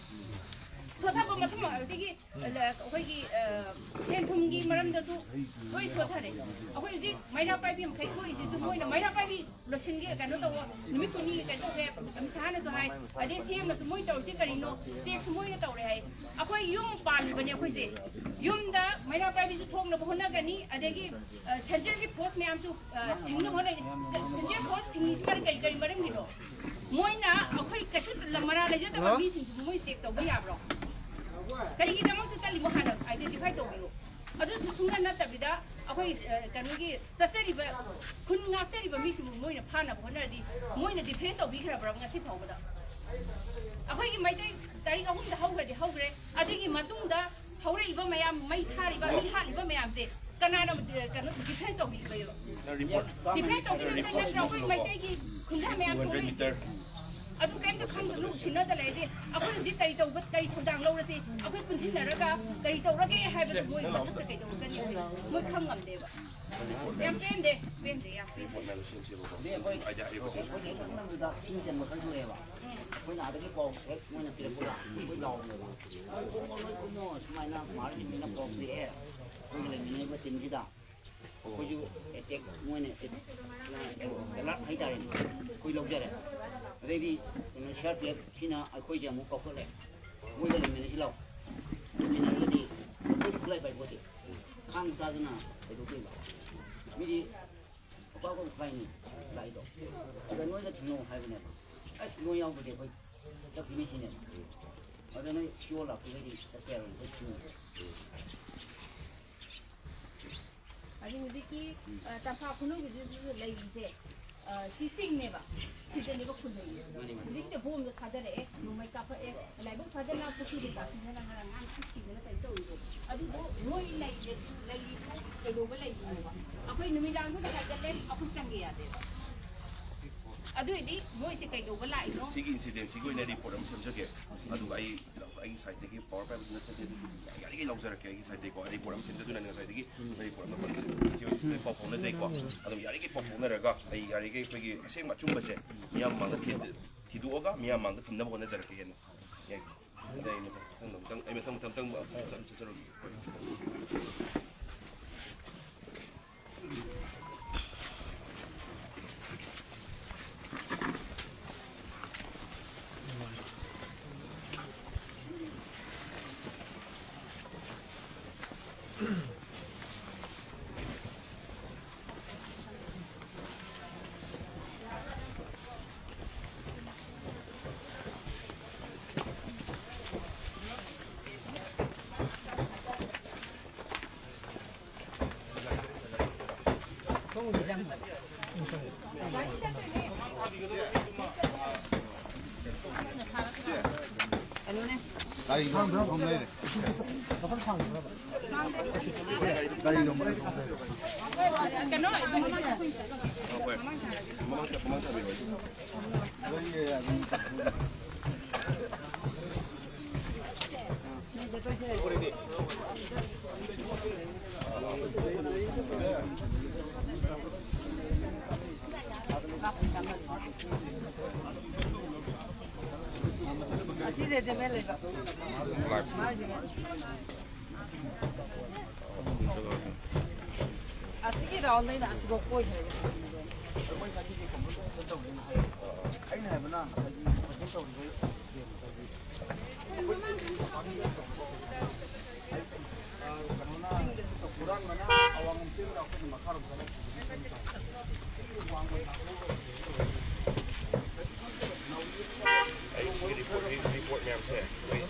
ꯁꯣꯊꯕ ꯃꯇꯝ ꯑꯗꯒꯤ ꯑꯩꯈꯣꯏꯒꯤ ꯁꯦꯟ ꯊꯨꯝꯒꯤ ꯃꯔꯝꯗꯁꯨ ꯂꯣꯏ ꯁꯣꯊꯔꯦ꯫ ꯑꯩꯈꯣꯏ ꯍꯧꯖꯤꯛ ꯃꯩꯔꯥ ꯄꯥꯏꯕꯤ ꯃꯈꯩ ꯊꯣꯛꯏꯁꯤꯁꯨ ꯃꯣꯏꯅ ꯃꯩꯔꯥ ꯄꯥꯏꯕꯤ ꯂꯣꯏꯁꯤꯟꯒꯦ, ꯀꯩꯅꯣ ꯇꯧꯕ, ꯅꯨꯃꯤꯠ ꯀꯨꯟꯅꯤ ꯀꯩꯅꯣ ꯇꯧꯒꯦ, ꯑꯃꯤꯁꯥꯅꯁꯨ ꯍꯥꯏ, ꯑꯗꯩ ꯁꯤ ꯑꯦꯝꯅꯁꯨ ꯃꯣꯏ ꯇꯧꯔꯤꯁꯤ ꯀꯔꯤꯅꯣ, ꯆꯦꯛꯁꯨ ꯃꯣꯏꯅ ꯇꯧꯔꯦ ꯍꯥꯏ꯫ ꯑꯩꯈꯣꯏ ꯌꯨꯝ ꯄꯥꯜꯂꯤꯕꯅꯦ ꯑꯩꯈꯣꯏꯁꯦ꯫ ꯌꯨꯝꯗ ꯃꯩꯔꯥ ꯄꯥꯏꯕꯤꯁꯨ ꯊꯣꯛꯅꯕ ꯍꯣꯠꯅꯒꯅꯤ, ꯑꯗꯒꯤ ꯁꯦꯟꯇ꯭ꯔꯦꯜꯒꯤ ꯐꯣꯔꯁ ꯃꯌꯥꯝꯁꯨ ꯊꯤꯡꯅꯕ ꯍꯣꯠꯅꯒꯅꯤ꯫ ꯁꯦꯟꯇ꯭ꯔꯦꯜ ꯐꯣꯔꯁ ꯊꯤꯡꯉꯤꯁꯤ ꯃꯔꯝ ꯀꯔꯤ ꯀꯔꯤ ꯃꯔꯝꯒꯤꯅꯣ? ꯃꯣꯏꯅ ꯑꯩꯈꯣꯏ ꯀꯩꯁꯨ ꯃꯔꯥ ꯂꯩꯖꯗꯕ ꯃꯤꯁꯤꯡꯁꯤꯕꯨ ꯃꯣꯏ ꯆꯦꯛ ꯇꯧꯕ ꯌꯥꯕ꯭ꯔꯣ? ꯀꯔꯤꯒꯤꯗꯃꯛꯇ ꯆꯠꯂꯤꯃꯣ ꯍꯥꯟꯅ ꯑꯥꯏꯗꯦꯟꯇꯤꯐꯥꯏ ꯇꯧꯕꯤꯌꯨ꯫ ꯑꯗꯨꯁꯨ ꯁꯨꯡꯅ ꯅꯠꯇꯕꯤꯗ ꯑꯩꯈꯣꯏ ꯀꯩꯅꯣꯒꯤ ꯆꯠꯆꯔꯤꯕ ꯈꯨꯟ ꯉꯥꯛꯆꯔꯤꯕ ꯃꯤꯁꯤꯡꯕꯨ ꯃꯣꯏꯅ ꯐꯥꯅꯕ ꯍꯣꯠꯅꯔꯗꯤ ꯃꯣꯏꯅ ꯗꯤꯐꯦꯟ ꯇꯧꯕꯤꯈ꯭ꯔꯕ꯭ꯔꯥ ꯉꯁꯤ ꯐꯥꯎꯕꯗ? ꯑꯩꯈꯣꯏꯒꯤ ꯃꯩꯇꯩ ꯇꯥꯔꯤꯛ ꯑꯍꯨꯝꯗ ꯍꯧꯈ꯭ꯔꯗꯤ ꯍꯧꯈ꯭ꯔꯦ꯫ ꯑꯗꯨꯒꯤ ꯃꯇꯨꯡꯗ ꯍꯧꯔꯛꯏꯕ ꯃꯌꯥꯝ, ꯃꯩ ꯊꯥꯔꯤꯕ, ꯃꯤ ꯍꯥꯠꯂꯤꯕ ꯃꯌꯥꯝꯁꯦ ꯀꯅꯥꯅ ꯀꯩꯅꯣ ꯗꯤꯐꯦꯟ ꯇꯧꯕꯤꯕ? ꯗꯤꯐꯦꯟ ꯇꯧꯕꯤꯗꯕꯗ ꯅꯠꯇ꯭ꯔꯣ ꯑꯩꯈꯣꯏ ꯃꯩꯇꯩꯒꯤ ꯈꯨꯟꯖꯥ ꯃꯌꯥꯝ ꯊꯣꯛꯂꯛꯏꯁꯦ? ꯑꯗꯨ ꯀꯩꯝꯇ ꯈꯪꯗꯅ ꯎꯁꯤꯟꯅꯗ ꯂꯩꯔꯗꯤ ꯑꯩꯈꯣꯏ ꯍꯧꯖꯤꯛ ꯀꯔꯤ ꯇꯧꯕ, ꯀꯔꯤ ꯊꯧꯗꯥꯡ ꯂꯧꯔꯁꯤ? ꯑꯩꯈꯣꯏ ꯄꯨꯟꯁꯤꯟꯅꯔꯒ ꯀꯔꯤ ꯇꯧꯔꯒꯦ ꯍꯥꯏꯕꯗꯨ ꯃꯣꯏ ꯃꯊꯛꯇ ꯀꯩꯗꯧꯔꯛꯀꯅꯤ? ꯃꯣꯏ ꯈꯪ ꯉꯝꯗꯦꯕ꯫ ꯌꯥꯝ ꯄꯦꯟꯗꯦ, ꯄꯦꯟꯗꯦ, ꯌꯥꯝ ꯄꯦꯟꯗꯦ꯫ ꯑꯗꯩ ꯑꯩꯈꯣꯏ ꯑꯩꯈꯣꯏ ꯍꯦꯛ ꯆꯪꯕꯗ ꯆꯤꯡ ꯆꯟꯕ ꯈꯔ ꯊꯣꯛꯑꯦꯕ꯫ ꯑꯩꯈꯣꯏꯅ ꯑꯥꯗꯒꯤ ꯄꯥꯎ ꯍꯦꯛ ꯃꯣꯏꯅ ꯄꯤꯔꯛꯄꯗ ꯑꯩꯈꯣꯏ ꯂꯥꯎꯕꯅꯦꯕ꯫ "ꯀꯨꯝꯃꯣ, ꯂꯣꯏ ꯀꯨꯝꯃꯣ, ꯁꯨꯃꯥꯏꯅ ꯃꯥꯔꯁ ꯃꯤꯅ ꯄꯥꯎ ꯄꯤꯔꯛꯑꯦ, ꯑꯩꯈꯣꯏꯒ ꯂꯩꯃꯤꯟꯅꯔꯤꯕ ꯇꯤꯝꯁꯤꯗ꯫ ꯑꯩꯈꯣꯏꯁꯨ ꯑꯦꯇꯦꯛ ꯃꯣꯏꯅ ꯑꯦꯂꯥꯔꯠ ꯍꯥꯏꯇꯥꯔꯦꯅꯦ, ꯑꯩꯈꯣꯏ ꯂꯧꯖꯔꯦ꯫ ꯑꯗꯩꯗꯤ ꯀꯩꯅꯣ, ꯁꯤ ꯑꯥꯔ ꯄꯤ ꯑꯦꯐ ꯁꯤꯅ ꯑꯩꯈꯣꯏꯁꯦ ꯑꯃꯨꯛ ꯀꯧꯈꯠꯂꯦ, ꯃꯣꯏꯒ ꯂꯩꯃꯤꯟꯅꯁꯤ ꯂꯥꯎ꯫ ꯂꯩꯃꯤꯟꯅꯔꯒꯗꯤ ꯑꯩꯈꯣꯏꯗꯤ ꯈꯨꯠꯂꯥꯏ ꯄꯥꯏꯄꯣꯠꯇꯦ, ꯈꯥꯡ ꯆꯥꯗꯅ ꯀꯩꯗꯧꯗꯣꯏꯕ? ꯃꯤꯗꯤ ꯃꯄꯥ ꯀꯣꯟ ꯈꯥꯏꯅꯤ ꯂꯥꯛꯏꯗꯣ꯫ ꯑꯗ ꯅꯣꯏꯅ ꯊꯤꯡꯉꯣ ꯍꯥꯏꯕꯅꯦꯕ꯫ ꯑꯁ, ꯅꯣꯏ ꯌꯥꯎꯗ꯭ꯔꯗꯤ ꯑꯩꯈꯣꯏ ꯆꯠꯈꯤꯅꯤ ꯁꯤꯅꯦꯕ꯫ ꯑꯗꯣ ꯅꯣꯏ ꯁꯤꯑꯣ ꯂꯥꯛꯄꯒꯗꯤ ꯆꯠꯄ ꯌꯥꯔꯣꯏ, ꯆꯠꯈꯤꯅꯤ꯫ ꯑꯗꯨ ꯍꯧꯖꯤꯛꯀꯤ, ꯑ, ꯇꯝꯐꯥ ꯈꯨꯅꯧꯒꯤꯗꯨꯁꯨ ꯂꯩꯔꯤꯁꯦ, ꯑ, ꯁꯤ ꯆꯤꯡꯅꯦꯕ꯫ ꯁꯤꯗꯅꯦꯕ ꯈꯨꯟ ꯂꯩꯔꯤꯁꯦ꯫ ꯃꯥꯅꯤ, ꯃꯥꯅꯤ꯫ ꯍꯧꯖꯤꯛꯇ ꯕꯣꯝꯗꯣ ꯊꯥꯗꯔꯛꯑꯦ, ꯅꯣꯡꯃꯩ ꯀꯥꯞꯄꯛꯑꯦ, ꯂꯥꯏꯕꯛ ꯐꯗꯅ ꯄꯨꯈ꯭ꯔꯤꯗ ꯇꯥꯁꯤꯟꯗꯅ ꯉꯔꯥꯡ ꯉꯥ ꯃꯌꯥꯝ ꯁꯤꯗꯅ ꯀꯩꯅꯣ ꯇꯧꯔꯤꯗꯣ꯫ ꯑꯗꯨꯕꯨ ꯃꯣꯏ ꯂꯩꯔꯤ-, ꯂꯩꯔꯤꯗꯨ ꯀꯩꯗꯧꯕ ꯂꯩꯔꯤꯅꯣꯕ? ꯑꯩꯈꯣꯏ ꯅꯨꯃꯤꯗꯥꯡꯗꯨꯗ ꯍꯥꯏꯒꯠꯂꯦ, ꯑꯩꯈꯣꯏ ꯆꯪꯒꯦ ꯌꯥꯗꯦꯕ꯫ ꯑꯗꯨꯏꯗꯤ ꯃꯣꯏꯁꯦ ꯀꯩꯗꯧꯕ ꯂꯥꯛꯏꯅꯣ? ꯁꯤꯒꯤ ꯏꯟꯁꯤꯗꯦꯟꯁꯤꯒꯤ ꯑꯣꯏꯅ ꯔꯤꯄꯣꯔꯠ ꯑꯃ ꯁꯦꯝꯖꯒꯦ꯫ ꯑꯗꯨꯒ ꯑꯩ, ꯑꯩꯒꯤ ꯁꯥꯏꯠꯇꯒꯤ ꯄꯥꯋꯔ ꯄꯥꯏꯕꯗꯨ ꯅꯠꯆꯗꯦ, ꯑꯗꯨꯁꯨ ꯌꯥꯔꯤꯈꯩ ꯂꯧꯖꯔꯛꯀꯦ ꯑꯩꯒꯤ ꯁꯥꯏꯠꯇꯒꯤꯀꯣ꯫ ꯔꯤꯄꯣꯔꯠ ꯑꯃ ꯁꯦꯝꯖꯗꯨꯅ ꯉꯁꯥꯏꯗꯒꯤ ꯔꯤꯄꯣꯔꯠ ꯑꯃ ꯐꯪꯖꯩ꯫ ꯁꯤ ꯑꯣꯏꯅ ꯄꯥꯎ ꯐꯥꯎꯅꯖꯩꯀꯣ꯫ ꯑꯗꯨꯝ ꯌꯥꯔꯤꯈꯩ ꯄꯥꯎ ꯐꯥꯎꯅꯔꯒ ꯑꯩ ꯌꯥꯔꯤꯈꯩ ꯑꯩꯈꯣꯏꯒꯤ ꯑꯁꯦꯡꯕ ꯑꯆꯨꯝꯕꯁꯦ ꯃꯤꯌꯥꯝ ꯃꯃꯥꯡꯗ ꯊꯤ-, ꯊꯤꯗꯣꯛꯑꯒ ꯃꯤꯌꯥꯝ ꯃꯃꯥꯡꯗ ꯊꯝꯅꯕ ꯍꯣꯠꯅꯖꯔꯛꯀꯦ ꯍꯦꯟꯅ꯫ ꯌꯥꯏ꯫ ꯑꯗ ꯑꯩ ꯃꯊꯪ, ꯃꯊꯪ, ꯃꯊꯪ, ꯑꯩ ꯃꯊꯪ, ꯃꯊꯪ, ꯃꯊꯪ ꯑꯃ ꯆꯠꯆꯔꯒꯦ꯫ ꯒꯥꯔꯤ ꯂꯣꯡꯕ ꯂꯩꯔꯦ꯫ ꯒꯥꯔꯤ ꯂꯣꯡꯕ ꯂꯩꯔꯦ꯫ ꯑꯁꯤ ꯔꯦꯗꯤꯃꯦꯗ ꯂꯩꯕ꯫ ꯑꯁꯤꯒꯤ ꯔꯥꯎꯟꯗꯩꯅ ꯑꯁꯤꯐꯥꯎ ꯀꯣꯏꯈ꯭ꯔꯦ꯫ ꯑꯩꯅ ꯍꯥꯏꯕꯅ ꯉꯁꯥꯏꯒꯤ ꯇꯧꯔꯤꯕ ꯀꯩꯅꯣꯅ ꯍꯨꯔꯥꯟꯕꯅ ꯑꯋꯥꯡꯂꯣꯝ ꯆꯦꯟꯕꯗ ꯑꯩꯈꯣꯏꯅ ꯃꯈꯥꯔꯣꯝ ꯆꯠꯂꯒ ꯑꯩ ꯁꯤꯒꯤ ꯔꯤꯄꯣꯔꯠ, ꯔꯤꯄꯣꯔꯠ ꯃꯌꯥꯝꯁꯦ ꯑꯩ